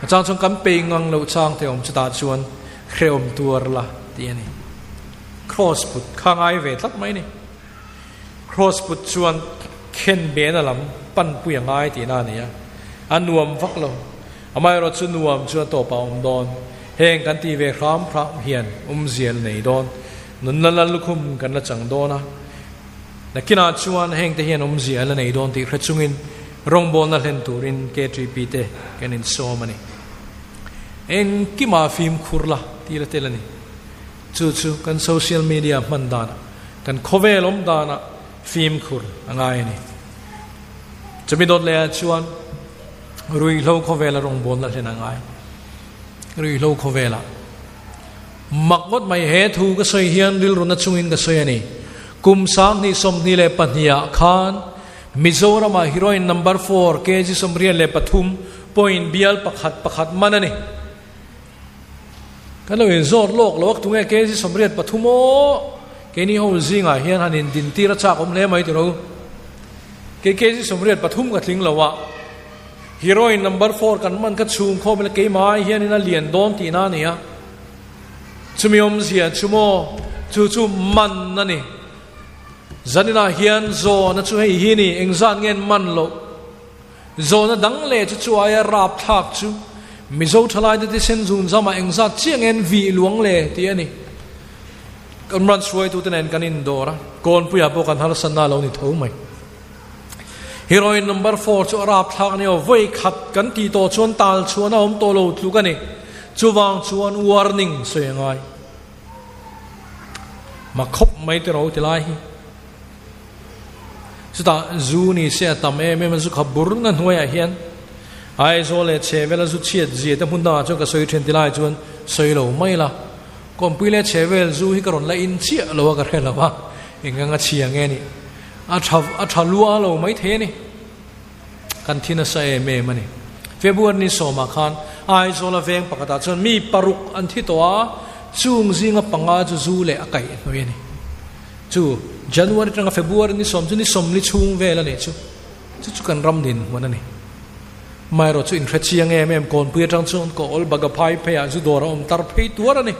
A chang chuan kan pei ngang loh chang te a awm. Chutah chuan hrehawm tuar la tih a ni. Kraws put kha ngai ve tlat mai a ni. Kraws put chuan khen bena lam panpui a ngai tihna a ni a. A nuam vak lo. Amaherawh chu nuam chu a tawpah a awm dawn. Heng kan tih ve hram hram hian awmzia la nei dawn. Nunna la lukhum kan la chang dawn a. Nakinah chuan heng te hian awmzia la nei dawn tih hre chungin rawngbawlna hlen turin KTP te kan insawm a ni. Engkima fimkhur la tih la tel a ni. Chu chu kan social media hman danah, kan khawvel awm danah fimkhur a ngai a ni. Chumi dawt lehah chuan ruihhlo khawvela rawngbawlna hlen a ngai. Ruihhlo khawvelah mak ngawt mai he thu ka sawi hian rilruna chungin ka sawi a ni. Kum 2022 ah khan Mizoramah heroin number four kg 83 point bial pakhat pakhat man a ni. Kan lo inzawt lawk lo a, tunge kg 83 aw? Keini ho zingah hian han indintir a chak awm hle mai tiro. Kei kg 83 ka tling lo a, heroin number four kan man kha chhung khawm ila keimah ai hianin a lian dawn tihna a ni a. Chumi awmzia chu maw? Chu chu man a ni. Zaninah hian zawhna chu hei hi ni, engzat nge an man loh? Zawhna dang leh chu chu aia rapthlak chu Mizo thalaite thisen zun zamah engzat chiah nge an vih luang le tih a ni. Kan ran hruaitute nen kan indawr a, kawnpuiah pawh kan harsatna a lo ni tho mai. Heroin number four chu a rapthlak a ni aw, vawi khat kan tih tawh chuan tal chhuahna a awm tawh lo tluk a ni. Chuvang chuan warning sawi a ngai. Ma khawp mai te ro ti lai hi. Chutah zu ni se a tam em em a, zu kha bur na hnuaiah hian Aizawl leh chhevel a zu chhiat zia te hmun dangah chuan ka sawi thin ti lai chuan sawi lo mai la. Kawmpui leh chhevel zu hi ka rawn la in chiah lo a ka hre lo a, eng anga chhia nge ni. A tha a tha lua lo mai thei a ni. Kan thi nasa em em a ni. February ni sawmah khan Aizawla veng pakhatah chuan mi paruk an thi tawh a, chung zinga panga chu zu leh a kaih hnawih a ni. Chu January atanga February ni sawm chu ni sawmli chhung vel a nih chu. Chu chu kan ram din hmun a ni. Amaherawh chu inhre chiang em em kawnpui atang chuan ka awl baga phai pheiah zu dawr a awm tar phei tuar a ni.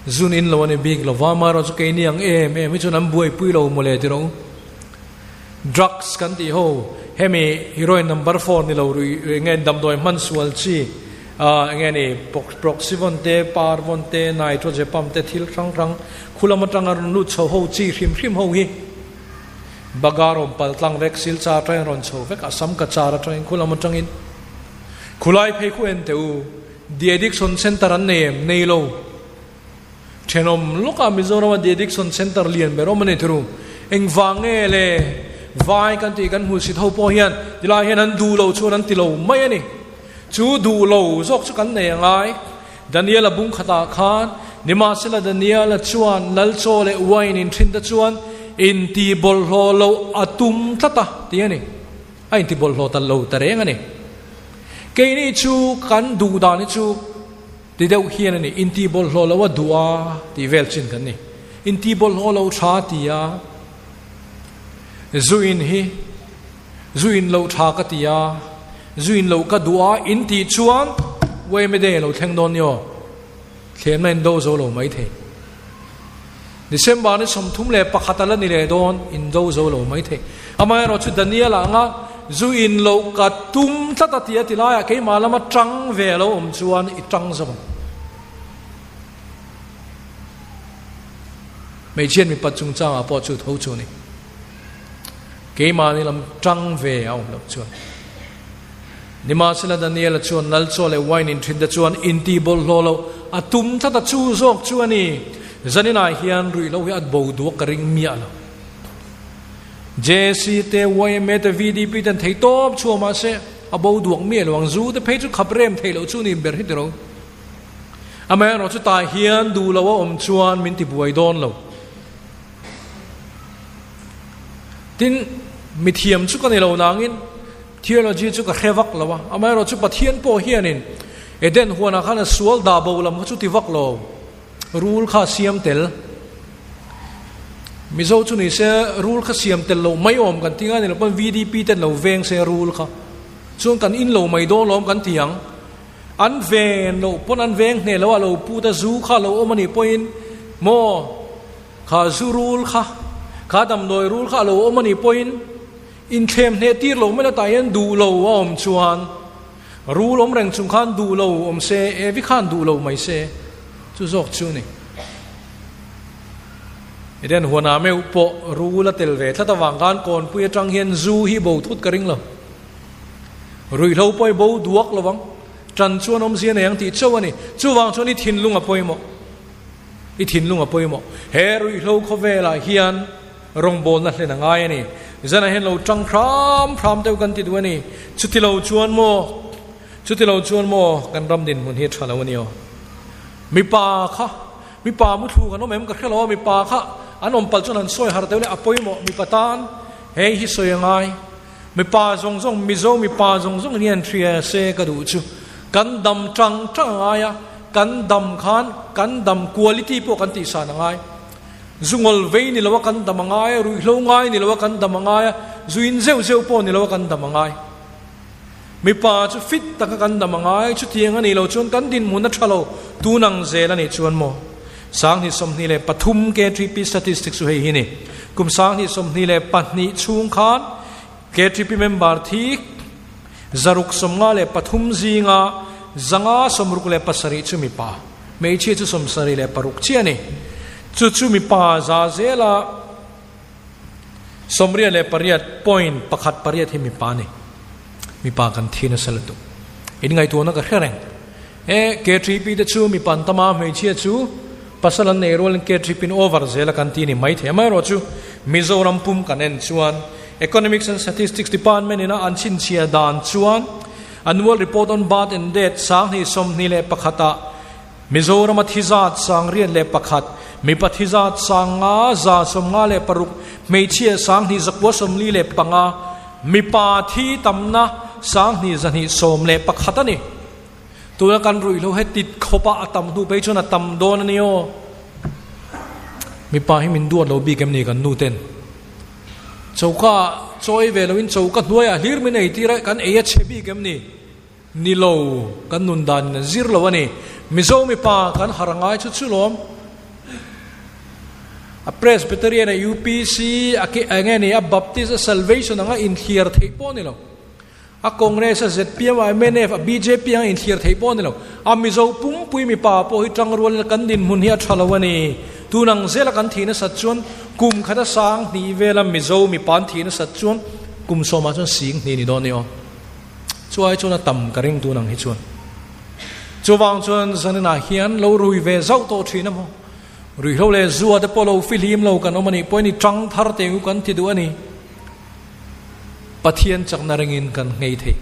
Zun in lo a ni bik lo va, amaherawh chu keini ang em em hi chuan an buaipui lo mawle ti rawh u. Drugs kan tih ho, hemi heroin number four ni lo rui enge damdawi hman sual chi enge ni proxivon te, parvon te, nitrozepam te thil hrang hrang khulam atanga rawn lut chho ho chi hrim hrim ho hi baga rawn pal tlang vek, silchar atangin rawn chho vek, Assam Cachar atangin khulam atangin khulai phei khu en teh u, de addiction center an nei em? Nei lo. Thenawm lawkah Mizorama de addiction center lian ber awm a ni thuru. Engvang nge le vai kan tih kan hmuhsit ho pawh hian tilai hian an duh lo chuan an ti lo mai a ni. Chu duh lo zawk chu kan nei a ngai. Daniela bung khatah khan nimahsela Daniela chuan lal chaw leh wine in thin te chuan inti bawlhhlawh loh a tum tlat a ti a ni. A inti bawlhhlawh ta lo ta reng a ni. Keini chu kan duh dan hi chu Ti deuh hian a ni, inti bawlhhlawh lo a duh a tih vel chin kan ni. Inti bawlhhlawh lo tha ti a, zu in hi zu in loh tha ka ti a, zu in loh ka duh a in tih chuan yma day a lo thleng dawn ni aw, thlemna in do zo lo mai thei. December ni 31 a la ni leh dawn, in do zo lo mai thei. Amaherawhchu Daniel ah anga zu in loh ka tum tlat a ti a ti laiah keimah lama tang ve a lo awm chuan i tang zo ang. Hmeichhiat mipat chungchangah pawh chu tho chu a ni. Keimahni lam tang ve a awm loh chuan. Nimahsela Daniela chuan lal chaw leh wine in thin te chuan inti bawlhhlawh loh a tum tlat a, chu zawk chu a ni. Zaninah hian ruihhlo hi a bo duak ka ring miah lo. JC te, yma te, VDP ten thei tawp chhuah mahse a bo duak miah lo ang. Zu te phei chu khap rem theih loh chu ni ber hi ti ro. Amaherawh chu tah hian duh lo a awm chuan min ti buai dawn lo. Tin, mithiam chu ka ni lo nangin Theology chu ka hre vak lo a, amaherawh chu Pathian pawh hianin Eden huanah khan a sual dah bo lam kha chu ti vak lo, rul kha a siam tel. Mizo chu ni se rul kha siam tel loh mai awm kan ti ngai ni lo pawn VDP ten lo veng se rul kha chuan kan in lo mai dawn lawm kan ti ang. An ven loh pawn an veng hneh lo a, lo put a zu kha lo awm a nih pawhin maw kha zu rul kha, kha damdawi rul kha a lo awm a nih pawhin Inthlem hneh tir lo mai la tah hian duh lo a awm chuan rul awm reng chung khan duh lo awm se, Evi khan duh lo mai se chu zawk chu ni. Eden huanah meuh pawh rul a tel ve tlat avang khan kawnpui atang hian zu hi bo thut ka ring lo. Ruihhlo pawh hi bo duak lo ang. Ṭan chuan awmzia nei ang tih chauh a ni. Chuvang chuan i thinlung a pawimawh. I thinlung a pawimawh. He ruihhlo khawvelah hian rawngbawlna hlen a ngai a ni. Zanah hian lo ṭang hram hram deuh kan ti duh a ni. Chuti lo chuan maw, chuti lo chuan maw kan ram dinhmun hi a ṭha lo a ni aw. Mipa kha, mipa muthlu kan awm em ka hre lo a, mipa kha an awm palh chuan an sawi harh deuh leh a pawimawh mipa tan hei hi sawi a ngai. Mipa zawng zawng, Mizo mipa zawng zawng hian hria se ka duh chu kan dam tang tang a ngai a, kan dam khan kan dam quality pawh kan tihsan a ngai. Zu ngawl vei ni lo a kan dam a ngai a, ruihhlo ngai ni lo a kan dam a ngai a, zu in zeuh zeuh pawh ni lo a kan dam a ngai. Mipa chu fit taka kan dam a ngai, chutiang a nih loh chuan kan dinhmun a tha lo tun ang zel a nih chuan maw? 2023 KTP statistics chu hei hi ni. Kum 2022 chhung khan KTP member thi 653 zinga 567 chu mipa, hmeichhia chu 76 chiah a ni. Chu chu mipa za zela 88.18 hi mipa a ni. Mipa kan thi nasa lutuk. In ngaihtuahna ka hre reng. E, KTP te chu mipa an tam a, hmeichhia chu pasal an nei rualin KTP in over zel a kan ti ni maithei. Amaherawhchu Mizoram pum kan en chuan Economics and Statistics Department ina an chhinchhiah dan chuan Annual Report on Birth and Death 2021 ah Mizorama thi zat 61, mipa thi zat 5156, hmeichhia 2945, mipa thi tamna 2211 a ni. Tuna kan ruihhlo he tit khawpa a tam hnu phei chuan a tam dawn a ni aw. Mipa hi min duat lo bik em ni kan nu ten. Choka chawi ve loin choka hnuaiah hlir min ei tir a, kan ei a chhe bik em ni. Ni lo, kan nun dan in an zir lo a ni. Mizo mipa kan har ngai chu chu lawm. A Presbyterian, a UPC, a ke eng nge ni, a Baptist, a Salvation anga inthliar theih pawh a ni lo. A Congress, a zpm, a mnf, a bjp anga inthliar theih pawh a ni lo. A Mizo pumpui mipa pawh hi tangrualin kan dinhmun hi a tha lo a ni. Tun ang zela kan thih nasat chuan kum khat a sang hnih vela Mizo mipa an thih nasat chuan kum sawmah chuan sing hnih ni dawn a ni aw. Chuai chuan a tam ka ring tun ang hi chuan. Chuvang chuan zaninah hian lo rui ve zauh tawh thin a maw? Ruihhlo leh zua te pawh lo fihlim lo kan awm a nih pawhin i tang thar teh u kan ti duh a ni. Pathian chakna ringin kan nghei thei.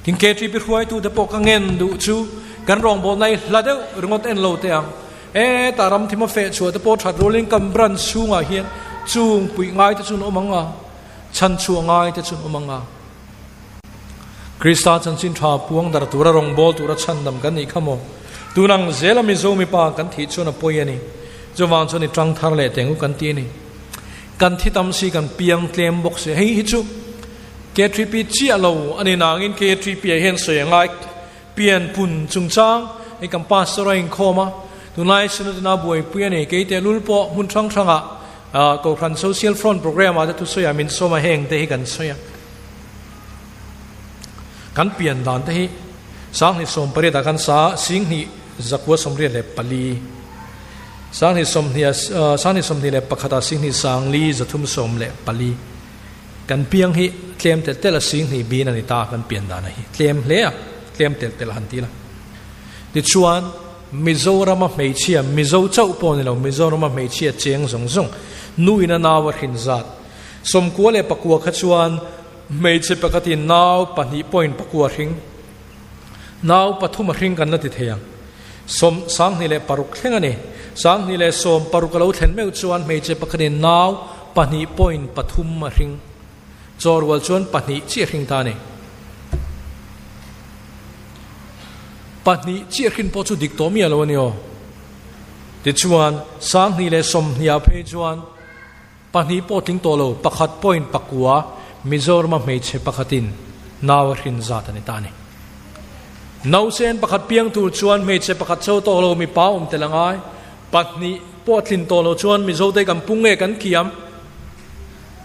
Tin KTP hruaitu te pawh ka ngen duh chu kan rawngbawlna hi hla deuh ringawt en lo teh ang. E ta ram thim a feh chhuah te pawh that rualin kan branch chhungah hian chung puih ngai te chu an awm ang a, chhan chhuah ngai te chu an awm ang a. Krista chanchin tha puang dar tura rawngbâwl tura chhandam kan nih kha maw? Tun ang zela Mizo mipa kan thih chuan a pawi a ni. Chuvang chuan i tang thar leh teng u kan ti a ni. Kan thi tam si kan piang tlem bawk si. Hei hi chu KTP chiah lo a ni nangin KTP ah hian sawi a ngai. Pian pun chungchang hei kan pastor a inkhawm a, tunlai Synod ina buaipui a ni. Kei tehlul pawh hmun hrang hrangah Kohhran Social Front Programme ah te thusawi ah min sawm a, heng te hi kan sawi a. Kan pian dan te hi 2018 ah khan sa 2184, 2021 ah 2314 kan piang hi tlem telh telh a 2000 bin a ni ta kan pian dan a hi tlem hle a tlem telh telh a han ti la. Tichuan Mizorama hmeichhia Mizo chauh pawh ni lo Mizorama hmeichhia cheng zawng zawng nu in a nau a hrin zat 99 kha chuan hmeichhe pakhatin nau 2.9 hring, nau pathum a hring kan la ti thei ang. Sawm 26 thleng a ni. 2016 a lo thlen meuh chuan hmeichhe pakhatin nau 2.3 a hring. Chaw rual chuan pahnih chiah hring ta a ni. Pahnih chiah hrin pawh chu dik tawh miah lo a ni aw. Tichuan, 2020 ah phei chuan Pahnih pawh tling tawh lo, pakhat point pakua Mizorama hmeichhe pakhatin nau a hrin zat a ni ta a ni. Nausen pakhat piang tur chuan hmeichhe pakhat cho tawh lo mipa awm tel a ngai. Pahnih pawh tlin tawh lo chuan Mizote kan pung nge kan kiam?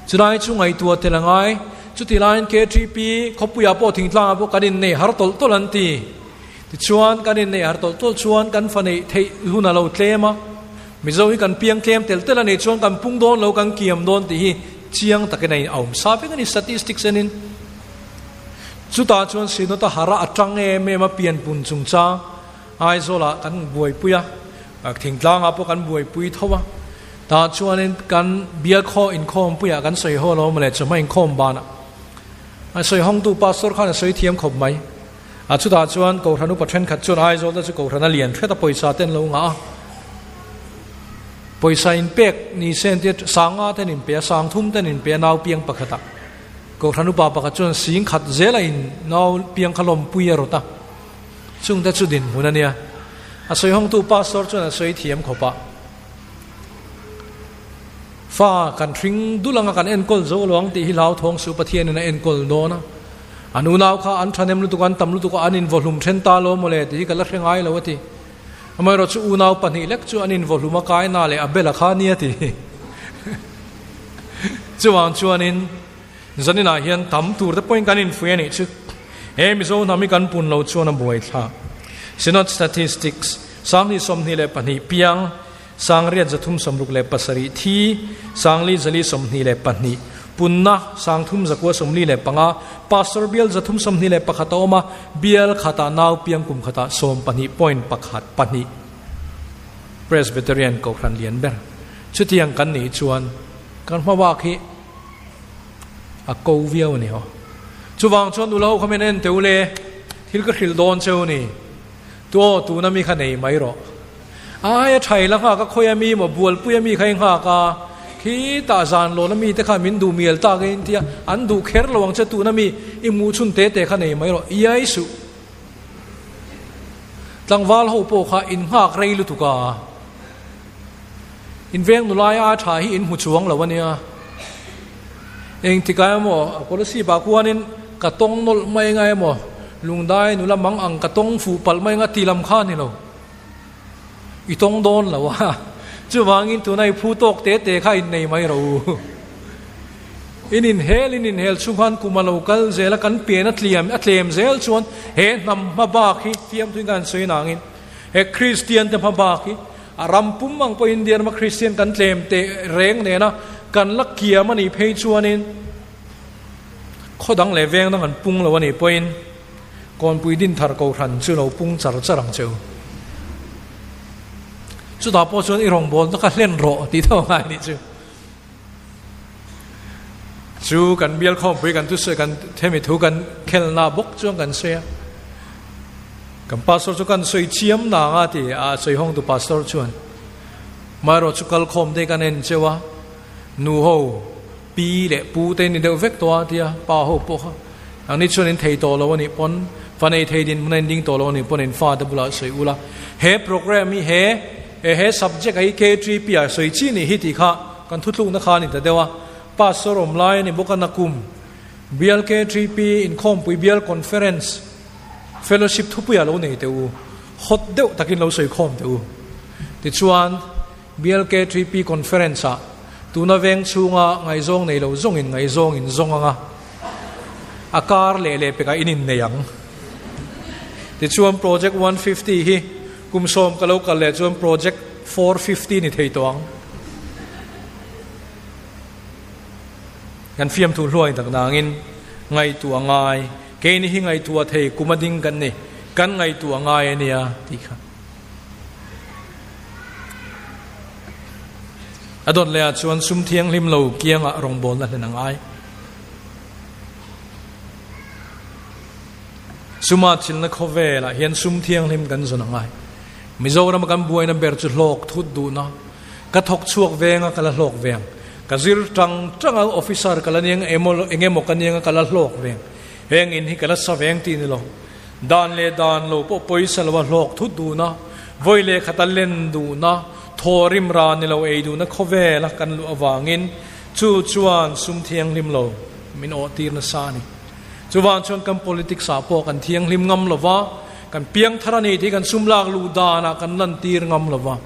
Chulai chu ngaihtuah tel a ngai. Chuti laiin KTP khawpuiah pawh thingtlangah pawh kan innei har tawlh tawlh an ti. Tichuan kan innei har tawlh tawlh chuan kan fa neih theih hun a lo tlem a. Mizo hi kan piang tlem tel tel a nih chuan kan pung dawn lo, kan kiam dawn tih hi chiang takin a awm sa vek a ni statistics enin. Chutah chuan Synod a harh a, a tang em em a, pianpun chungchang Aizawlah kan buaipui a, thingtlangah pawh kan buaipui tho a. Tah chuanin kan bial khaw inkhawmpuiah kan sawi haw lo mawle, chawhma inkhawm banah a sawi hawngtu Pastor khan a sawi thiam khawp mai. A chutah chuan Kohhran upa thenkhat chuan Aizawl te chu Kohhran a lian hret a, pawisa te an lo ngah a. Pawisa inpek ni se an tia, sanga te an inpe a, sangthum te an inpe a nau piang pakhatah. Kohhran upa pakhat chuan sing khat zela in nau piang kha lawmpui a rawt a, chungte chu dinhmun a nia. A sawi hawngtu pastor chuan a sawi thiam khawp a. Fa kan hring dul anga kan enkawl zo lo ang tih hi hlauthawng suh Pathianin a enkawl dawn a. An unau kha an thahnem lutuk a, an tam lutuk a, an invaw-hlum then ta lo mawle tih hi ka la hre ngai lo a ti. Amaherawhchu unau pahnih lek chu an invaw-hlum a kaina leh a bela kha a nia ti. Chuvang chuanin zaninah hian tam tur te pawhin kan infuih a nih chu. He Mizo hnam hi kan pun lo chuan a buai thlak. Synod Statistics, Sanghnih 22 piang, Sangriat 367 thi, Sangli zali 22, punna Sangthum zakua 45, Pastor bial 321 a awm a, bial khatah nau piang kum khatah sawmpahnih point pakhat pahnih Presbyterian Kohhran lian ber. Chutiang kan nih chuan kan hma bak hi a ko viau a ni ho. Chuvang chuan nula ho kha min en teh u le, thil ka hrilh dawn cheu ni. Tuaw tuna mi kha nei mai rawh. Ai a thai la nghak a khawi a mi maw bualpui a mi kha i nghak a, khitah zan lawn a mi te kha min duh mial tak a intia, an duh kher lo ang che tuna mi i hmuh chhun te te kha nei mai rawh. Iai suh. Tlangval ho pawh kha in nghak rei lutuk a, in veng nulai a tha hi in hmu chuang lo a nia. Engtikah emaw a policy bah kuanin ka tawng nawlh mai anga emaw lungdai nula mang ang ka tawng fuh palh mai anga ti lam kha a ni lo. I tawng dawn lo a, chuvangin tuna i phu tawk te te kha innei mai ro u. In inhel in inhel chhung khan kum a lo kal zel a, kan pian a tliam a tlem zel chuan he hnam hma bak hi fiamthuin kan sawi nangin he Kristian te hma bak hi a ram pum ang pawh India rama Kristian kan tlem teh reng nena kan la kiam a nih phei chuanin khaw dang leh veng dang an pung lo a nih pawhin Kawnpui Dinthar Kohhran chu lo pung char char ang che u. Chutah pawh chuan i rawngbawlna kha hlen rawh tih tho ngai nih chu. Chu kan bial khawmpui kan thusawi kan hemi thu kan khelna bawk chuan kan sawi a. Kan pastor chu kan sawi chiam nang a ti a sawi hawngtu pastor chuan maherawh chu kal khawm te kan en cheu a nu ho pi leh pu te ni deuh vek tawh a tia pa ho pawh kha nangni chuan in thei tawh lo a nih pawn fa nei thei din hmun a in ding tawh lo a nih pawn in fa te bulah sawi ula he program hi he E he subject a hi KTP ah sawi chi nih hi tih kha kan thutlukna kha a ni ta deuh a, Pastor awm lai a ni bawk a nakum Bial KTP inkhawmpui Bial Conference Fellowship thupuiah lo nei teh u, hot deuh takin lo sawi khawm teh u. Tichuan Bial KTP Conference ah tuna veng chhunga ngaihzawng nei lo zawngin ngaihzawng in zawng anga a kar leh leh pekah in innei ang. Tichuan Project 150 hi Kum sawm ka lo kal leh chuan project 450 ni thei tawh ang. Kan fiamthu hluai tak nangin ngaihtuah ngai, keini hi ngaihtuah thei kum a ding kan ni, kan ngaihtuah ngai a nia tih kha. A dawt lehah chuan sum thianghlim lo kiangah rawngbawlna hlen a ngai. Suma chilna khawvelah hian sum thianghlim kan zawn a ngai. Mizorama kan buaina ber chu hlawk thut duhna. Ka thawk chhuak veng a, ka la hlawk veng. Ka zir tang tang a, officer ka la niang emaw eng emaw ka niang a, ka la hlawk veng. Heng in hi ka la sa veng tih ni lo. Dan leh dan lo pawh pawisa lo a hlawk thut duhna, vawi leh khata len duhna, thaw rim ra ni lo ei duhna khawvela kan luh avangin chu chuan sum thianghlim lo min awh tir nasa a ni. Chuvang chuan kan politics ah pawh kan thianghlim ngam lo va, kan piangthar a ni tih kan sum lak luh danah kan lantir ngam lo va,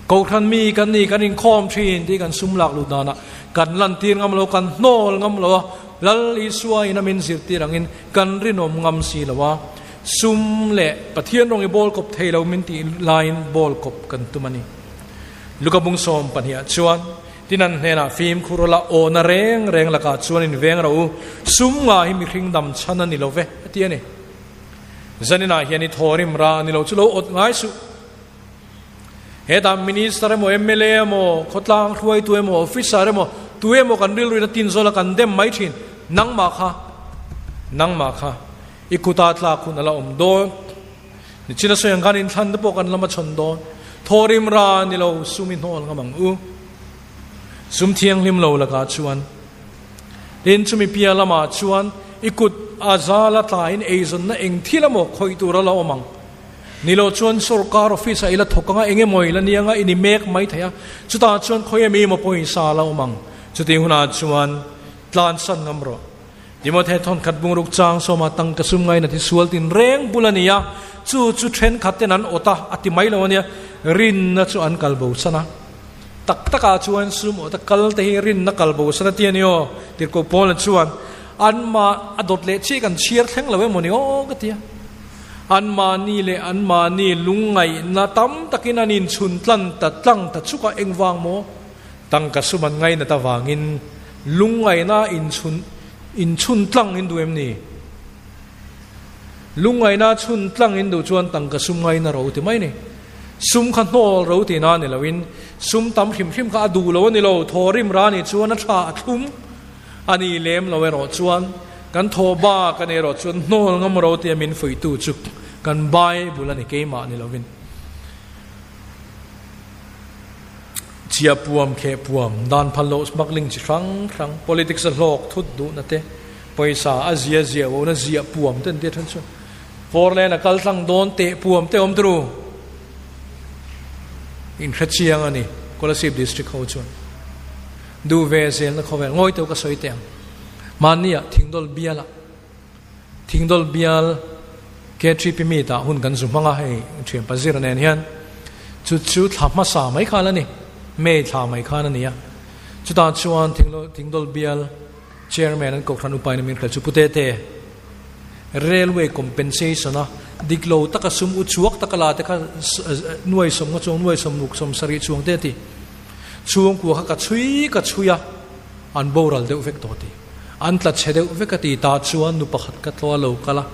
Kohhran mi kan ni kan inkhawm thin tih kan sum lak luh danah kan lantir ngam lo, kan hnawl ngam lo a, Lal Isua in a min zirtir angin kan rinawm ngam si lo a, sum leh Pathian rawng i bawl kawp thei lo min tih laiin bawl kawp kan tum a ni. Luka bung 12 ah chuan. Tin an hnenah fimkhur ula aw na reng reng lakah chuan in veng rawh u, sum nga hi mihring dam chhan a ni lo ve, a ti a ni. Zaninah hian i thawrim ra ni lo chu lo awt ngai suh. Hetah Minister emaw, mla emaw, khawtlang hruaitu emaw, officer emaw, tu emaw kan rilruin a tin zawla kan dem mai thin. Nangmah kha, nangmah kha i kuta tlak hun a la awm dawn. Nichin a sawi ang khan inthlan te pawh kan lam a chhawn dawn. Thawrim ra ni lo sum i hnawl ngam ang u. Sum thianghlim lo lakah chuan tin chumi pia lamah chuan i kut a zal a tlaiin eizawnna eng thil emaw khawih tur a la awm ang. Ni lo chuan sorkar office ah i la thawk anga eng emaw i la nia anga i ni mek mai thei a, chutah chuan khawi emi emaw pawisa a la awm ang. Chutih hunah chuan tlansan ngam rawh. Timothy thawnkhat bungruk chang sawma tangka sum ngaina thi sual tin reng bul a ni a, chu chu thenkhat ten an awt a, a ti mai lo a nia, rinna chu an kal bo san a. Tak takah chuan sum awt a kal te hi rinna kal bo san a ti a ni aw, Tirhkoh Paula chuan anmah a dawt leh chiah kan chhiar thleng lo emaw ni aw ka ti a. Anmahni leh anmahni lungngaihna tam takin an inchhun tlan ta tlang ta chuk a, engvang maw? Tangka sum an ngainat avangin lungngaihna inchhun inchhun tlang in duh em ni? Lungngaihna chhun tlang in duh chuan tangka sum ngaina ro ti mai ni. Sum kha hnawl ro tihna a ni loin sum tam hrim hrim kha a duh lo a ni lo, thaw rim ra nih chuan a tha a thlum a ni lem lo erawh chuan kan thaw bak a ni erawh chuan hnawl ngam ro tia min fuihtu chu kan Bible a ni keimah ni lovin. Chia puam, kheh puam, dan phal loh smuggling chi hrang hrang, politics a hlawk thut duhna te, pawisa a zia ziah lohna ziah puam te an ti a then chuan Foreland a kal tlang dawn teh puam te awm turu in hre chiang a ni Kolasib district ho chuan duh ve zelna khawvel ngawi teuh ka sawi teh ang mahni ah thingdawl bial ah Thingdawl bial KTP meet ah hun kan zu hmang a, hei thian pazira nen hian chu chu thla hmasa mai khan a ni, May thla mai khan a ni a. Chutah chuan Thingdawl bial chairman an kohhran upain a min hrilh chu Pu Tete, railway compensation a dik lo taka sum u chhuak taka la te kha nuai sawm nga chuang nuai sawm ruk sawm sarih chuang te a ti. Chhungkua kha ka chhui ka chhui a, an boral deuh vek tawh a ti. An tla chhe deuh vek a ti ta chuan nu pakhat ka tlaw a lo kal a,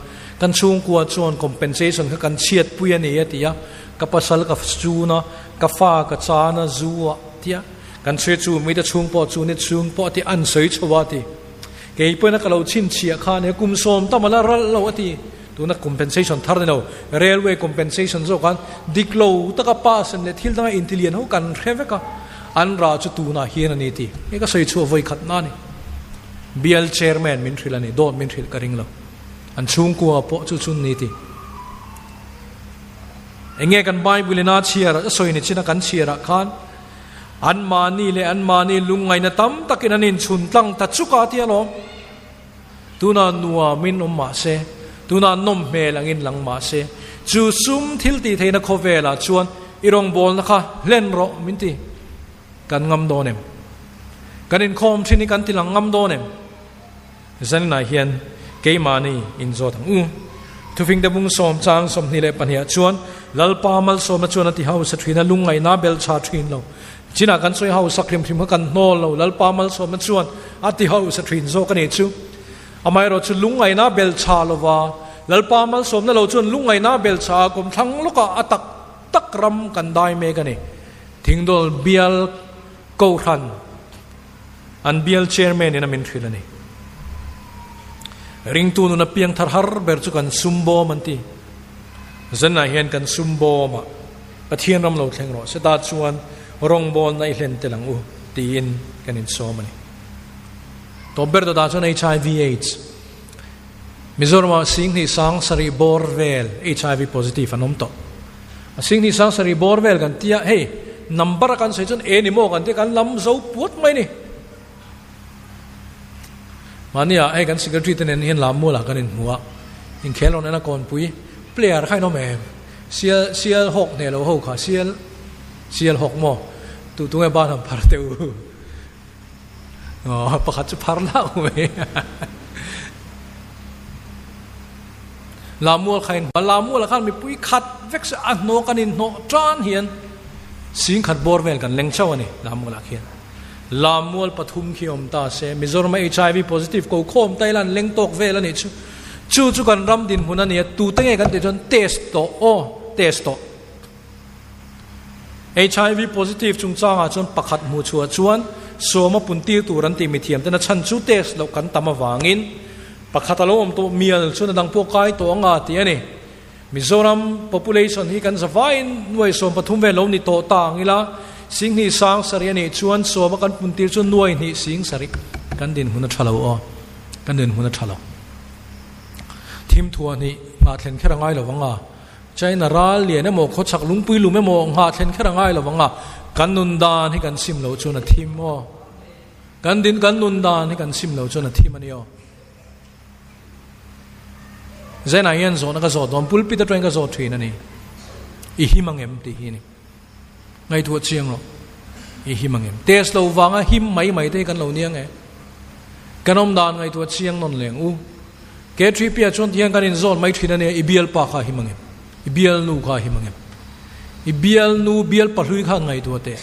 kan chhungkua chuan compensation kha kan chhiatpui a ni a ti a, ka pasal ka chun a, ka fa ka chan a zu a ti a, kan chhui chu mite chhung pawh chu ni chhung pawh a ti an sawi chho a ti. Kei pawhin a ka lo chhinchhiah kha a nia kum sawm tam a la ralh lo a ti. Tuna compensation thar ni lo, railway compensation zawk khan dik lo taka pass leh thil danga intilian ho kan hre vek a, an rah chu tunah hian a ni tih hi ka sawi chhuah vawi khat na a ni. Bial chairman min hrilh a ni, dawt min hrilh ka ring lo. An chhungkua pawh chu chun ni tih. Enge kan Bible in a chhiar a sawi ni chin a kan chhiarah khan anmahni leh anmahni lungngaihna tam takin an inchhun tlang ta chuk a tia lawm. Tunah nuamin awm mah se, tunah nawm hmel angin lang mah se, chu sum thil tih theihna khawvelah chuan i rawngbawlna kha hlen rawh min ti. Kan ngam dawn em? Kan inkhawm thin hi kan ti lang ngam dawn em? Zaninah hian keimahni inzawt ang u. Thufingte bung sawm chang 22 ah chuan Lalpa malsawmna chuan a ti hausa thin a, lungngaihna a belchha thin lo. Chinah kan sawi hausak hrim hrim kha kan hnawl lo, Lalpa malsawmna chuan a ti hausa thin zawk a nih chu. Amaherawh chu lungngaihna belchha lova, Lalpa malsawmna lo chuan lungngaihna belchha a kawmthlang lawkah a tak tak ram kan dai mek a ni. Thingdawl bial Kohhran an bial chairman in a min hrilh a ni. Ringtu nuna piang thar har ber chu kan sum bawm an ti. Zanah hian kan sum bawmah Pathian ram lo thleng rawh se ta chuan rawngbawlna i hlen tel ang u tiin kan insawm a ni. Tawp ber dawtah chuan HIV AIDS Mizoramah Singhnih sang sarih bawr vel HIV positive an awm tawh. A Singhnih sang sarih bawr vel kan tia hei number a kan sawi chuan e ni maw kan tia kan lam zo puat mai ni. Mahnia hei kan secretary te nen hian lam mualah kan inhmu a, inkhel rawn en a kawnpui player kha in awm em? Sial sial hawk hneh lo ho kha sial sial hawk maw? Tu tunge ban han phar teh u? Aw pakhat chu phar hlauh mai. Lamual kha in lamual khan mipui khat vek se a hnawh kan inhnawh tan hian sing khat bawr vel kan leng chauh a ni lamualah khian. Lammual pathum khi awm ta se, Mizoram a HIV positive ko khawm ta ila an leng tawk vel a nih chu. Chu chu kan ram dinhmun a ni a, tute nge kan tih chuan test tawh aw, test tawh. HIV positive chungchangah chuan pakhat hmuh chhuah chuan sawma puntir tur an tih mithiam ten a chhan chu test loh kan tam avangin pakhat a lo awm tawh mial chuan a dang pawh kai tawh anga tih a ni. Mizoram population hi kan zavaiin nuai 13 vel lo ni tawh ta ang ila, 20 700 a nih chuan sawma kan puntir chu nuai hnih 7,000 kan dinhmun a tha lo aw, kan dinhmun a tha lo. Thim thuah hnih nghah thlen kher a ngai lo vang a. China ral lian emaw, khawchhak lungpui lum emaw nghah thlen kher a ngai lo vang a, kan nun dan hi kan sim loh chuan a thim aw. Kan din kan nun dan hi kan sim loh chuan a thim a ni aw. Zainah hian zawhna ka zawh dawn, pulpit atangin ka zawh thin a ni. I him ang em tih hi a ni. Ngaihtuah chiang rawh. I him ang em? Test lo vanga him mai mai te hi kan lo nia nge? Kan awm dan ngaihtuah chiang nawn leng u. K3P ah chuan tihian kan inzawn mai thin a nia, i bialpa kha him ang em? I bialnu kha him ang em? I bialnu bialpa hlui khan ngaihtuah teh.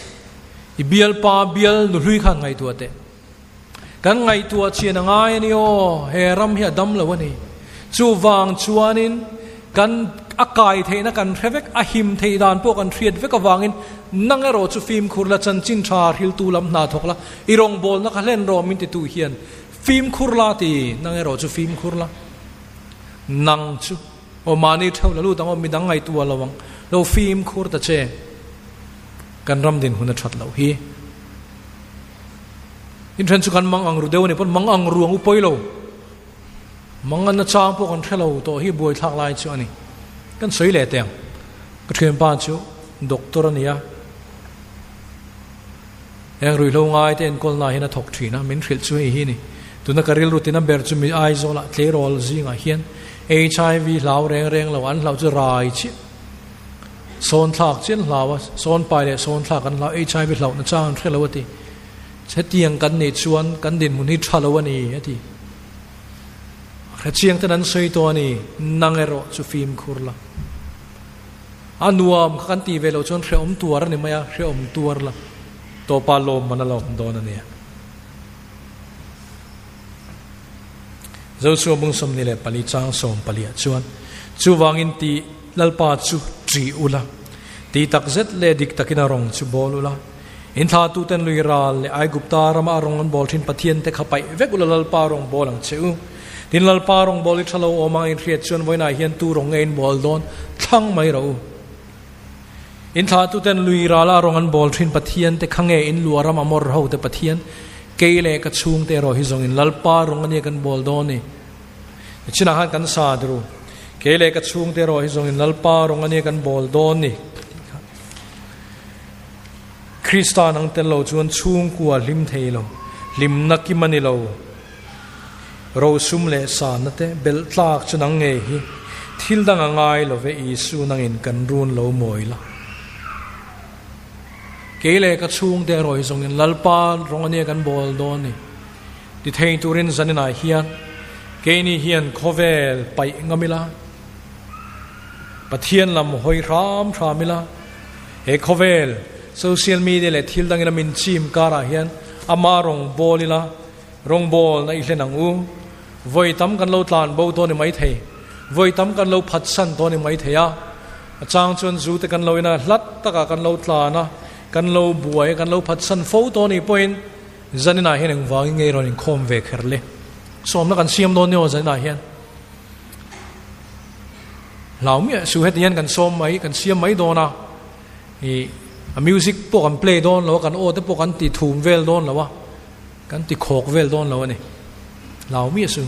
I bialpa bialnu hlui khan ngaihtuah teh. Kan ngaihtuah chian a ngai a ni aw, he ram hi a dam lo a ni. Chuvang chuanin kan a kai theihna kan hre vek, a him theih dan pawh kan hriat vek avangin nang erawh chu fimkhur la, chanchin tha hriltu lam hna thawk la, i rawngbawlna kha hlen rawh min titu hian fimkhur la ti, nang erawh chu fimkhur la. Nang chu aw mahni theuh la lut ang aw, midang ngaihtuah lo ang, lo fimkhur ta che. Kan ram dinhmun a that loh hi. In then chu kan mang ang ru deuh a ni pawn mang ang ru ang u pawi lo. Mang an na chang pawh kan hre lo tawh hi buai thlak lai chu a ni. Kan sawi leh teh ang. Ka thianpa chu doctor a ni a. Heng ruihhlo ngai te enkawl na hian a thawk thin a, min hrilh chu hei hi a ni. Tuna ka rilru tina ber chu mi Aizawlah tleirawl zingah hian HIV hlau reng reng lo an hlauh chu rai chiah. Sawn thlak chian hlau a, sawn pai leh sawn thlak an hlau, HIV hlauh na chang an hre lo a ti. Hetiang kan nih chuan kan dinhmun hi tha lo a ni a ti. Hrechiang ten an sawi tawh a ni, nang erawh chu fimkhur la. A nuam kha kan tih ve loh chuan hrehawm tuar a ni mai a, hrehawm tuar la. Tawpa lawm man a lawm dawn a nia. Joshua bung 24 chang 14 ah chuan, Chuvangin ti Lalpa chu ṭih ula, ti tak zet leh dik takin a rawng chu bawl ula, in thlatuten lui ral leh Aigupta rama a rawng an bawl ṭhin Pathian te kha paih vek ula Lalpa rawng bawl ang che u. Tin Lalpa rawng bawl i ṭha lo awm ang in hriat chuan vawiinah hian tu rawng nge in bawl dawn thlang mai rawh u. In thlatuten lui rala a rawng an bawl ṭhin Pathian te kha nge in luah ram Amor ho te Pathian, kei leh ka chhungte erawh hi zawngin Lalpa rawng a nia kan bawl dawn ni. Nichinah khan kan sa dru. Kei leh ka chhungte erawh hi zawngin Lalpa rawng a nia kan bawl dawn ni. Krista nang tel lo chuan chhungkua hlim thei lo, hlimna kim a ni lo. Rosum leh sanna te belh tlak chu nang ngei hi thil dang a ngai lo ve Isu nangin kan run lo mawi la. Kei leh ka chhungte erawh hi zawngin Lalpa rawng a nia kan bawl dawn ni. Ti thei turin zaninah hian keini hian khawvel paih ngam ila, Pathian lam hawi hram hram ila, he khawvel social media leh thil dangin a min chim karah hian ama rawng bawl ila, rawngbawl na i hlen ang u. Vawi tam kan lo tlan bo dawn i mai thei, vawi tam kan lo phatsan dawn i mai thei a, a chang chuan zu te kan lo ina hlat takah kan lo tlan a, kan lo buai a, kan lo phatsan fo dawn i pawhin, Zaninah hian engvangin nge i rawn inkhawm ve kher le? Sawmna kan siam dawn nia aw zaninah hian. Hlau miah su heti hian kan sawm mai, kan siam mai dawn a. I a music pawh kan play dawn lo a, kan aw te pawh kan ti thum vel dawn lo a, kan ti khawk vel dawn lo a ni. Hlau miah su.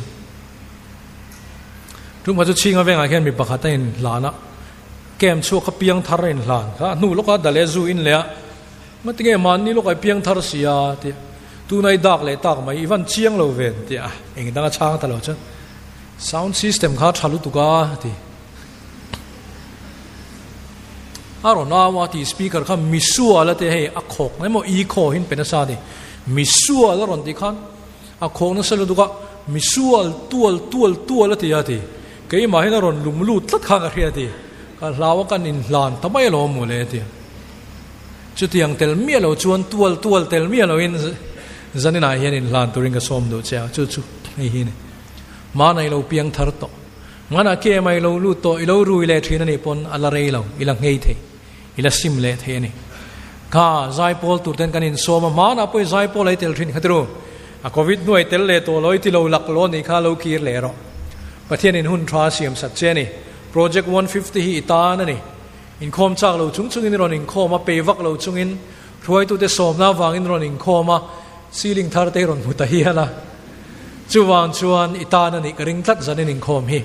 Tumkhat chu chhinga vengah hian mi pakhat a inhlan a, camp chhuak kha piang thar a inhlan kha, a hnu lawka dale zu in leh a, Ngatinge mahni lawk ai piang thar si a tia tuna i dak leh tak mai i van chiang lo ve tia eng dang a chhang ta lo chuan sound system kha tha lutuk a ti a rawn au a ti speaker kha misual a te hei a khawk na emaw i khaw hin pe nasa a ni misual a rawn tih khan a khawk nasa lutuk a misual tual tual tual a ti a ti keimah hian a rawn lum lut tlat khan ka hria a ti ka hlau a kan inhlan ta mai alawm mawle a ti. Chutiang tel miah lo chuan tual tual tel miah loin Zaninah hian inhlan turin ka sawm duh che a, chu chu hei hi a ni. Hmanah i lo piang thar tawh. Nganah kem a i lo lut tawh, i lo rui leh thin a nih pawn a la rei lo, i la nghei thei, i la sim leh thei a ni. Kha zaipawl tur ten kan insawm a, hmanah pawh i zaipawl a i tel thin kha tiru. A covid hnuai tel leh tawh lo, i ti lo lak lo a nih kha lo kir leh rawh. Pathianin hun tha a siam sak che a ni. Project 150 hi i tan a ni. Inkhawm chak lo chung chungin i rawn inkhawm a, pei vak lo chungin hruaitute sawmna avangin rawn inkhawm a, ceiling thar te hi rawn hmu ta hial a. Chuvang chuan i tan a nih ka ring tlat zanin inkhawm hi.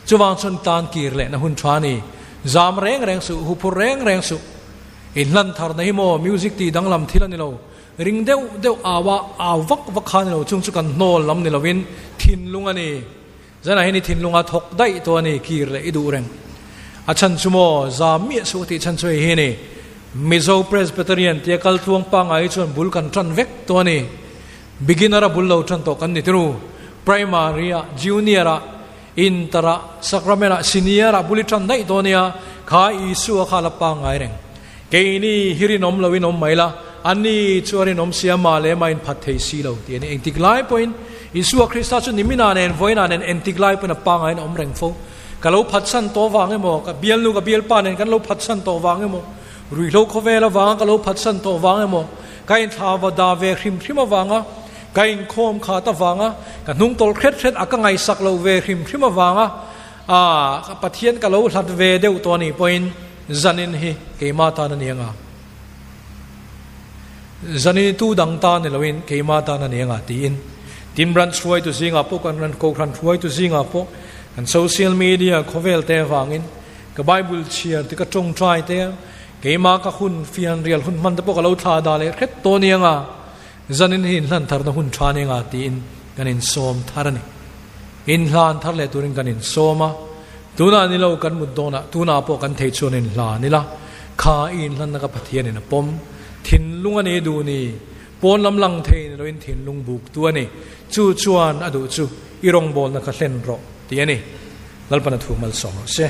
Chuvang chuan tan kir lehna hun tha a ni. Zam reng reng suh, huphur reng reng suh. Inhlan tharna hi maw music tih danglam thil a ni lo. Ring deuh deuh au a, au vak vak kha a ni lo. Chung chu kan hnawl lam ni lovin thinlung a ni. Zanah hian i thinlunga thawk daih tawh a ni, kir leh i duh reng. A chhan chu maw, zam miah suh tih chhan chu hei hi a ni. Mizo Presbyterian tia kal tluang pangngai hi chuan bul kan tan vek tawh a ni. Beginner a bul lo tan tawh kan ni tiru. Primary ah, Junior ah, Inter ah, Sacrament ah, Senior ah bul i tan daih tawh a nia, kha Isua kha la pangngai reng. Keini hi rinawm loin awm mai la, ani chu a rinawm si a, mah leh mah inphat thei si lo tih a ni. Engtik lai pawhin Isua Krista chu niminah nen vawiinah nen engtik lai pawhin a pangaiin a awm reng fo. Ka lo phatsan tawh vang emaw, ka bialnu ka bialpa nen kan lo phatsan tawh vang emaw, ruihhlo khawvel avanga ka lo phatsan tawh vang emaw, ka inthla va dah ve hrim hrim avanga, ka inkhawm khat avanga, ka hnungtawlh hret hret a ka ngaihsak loh ve hrim hrim avanga, a Pathian ka lo hlat ve deuh tawh a nih pawhin zanin hi keimah tan a ni anga, zanin tu dang tan ni loin keimah tan a ni anga tiin tin branch hruaitu zingah pawh kan ran kohhran hruaitu zingah pawh kan social media khawvel te avangin ka Bible chhiar te ka tawngtai te keimah ka hun fian rial hun hman te pawh ka lo thla dah leh hret tawh a ni anga zanin hi inhlan tharna hun tha a ni anga tiin kan insawm thar a ni. Inhlan thar leh turin kan insawm a, tunah ni lo kan mut dawnah tunah pawh kan thei chuan inhlan ila, kha i inhlanna ka Pathianin a pawm. Thinlung a ni duh ni, pawn lam lang thei ni loin thinlung buktu a ni. Chu chuan a duh chu i rawngbawlna kha hlen rawh tih a ni. Lalpana thu malsawm rawh se.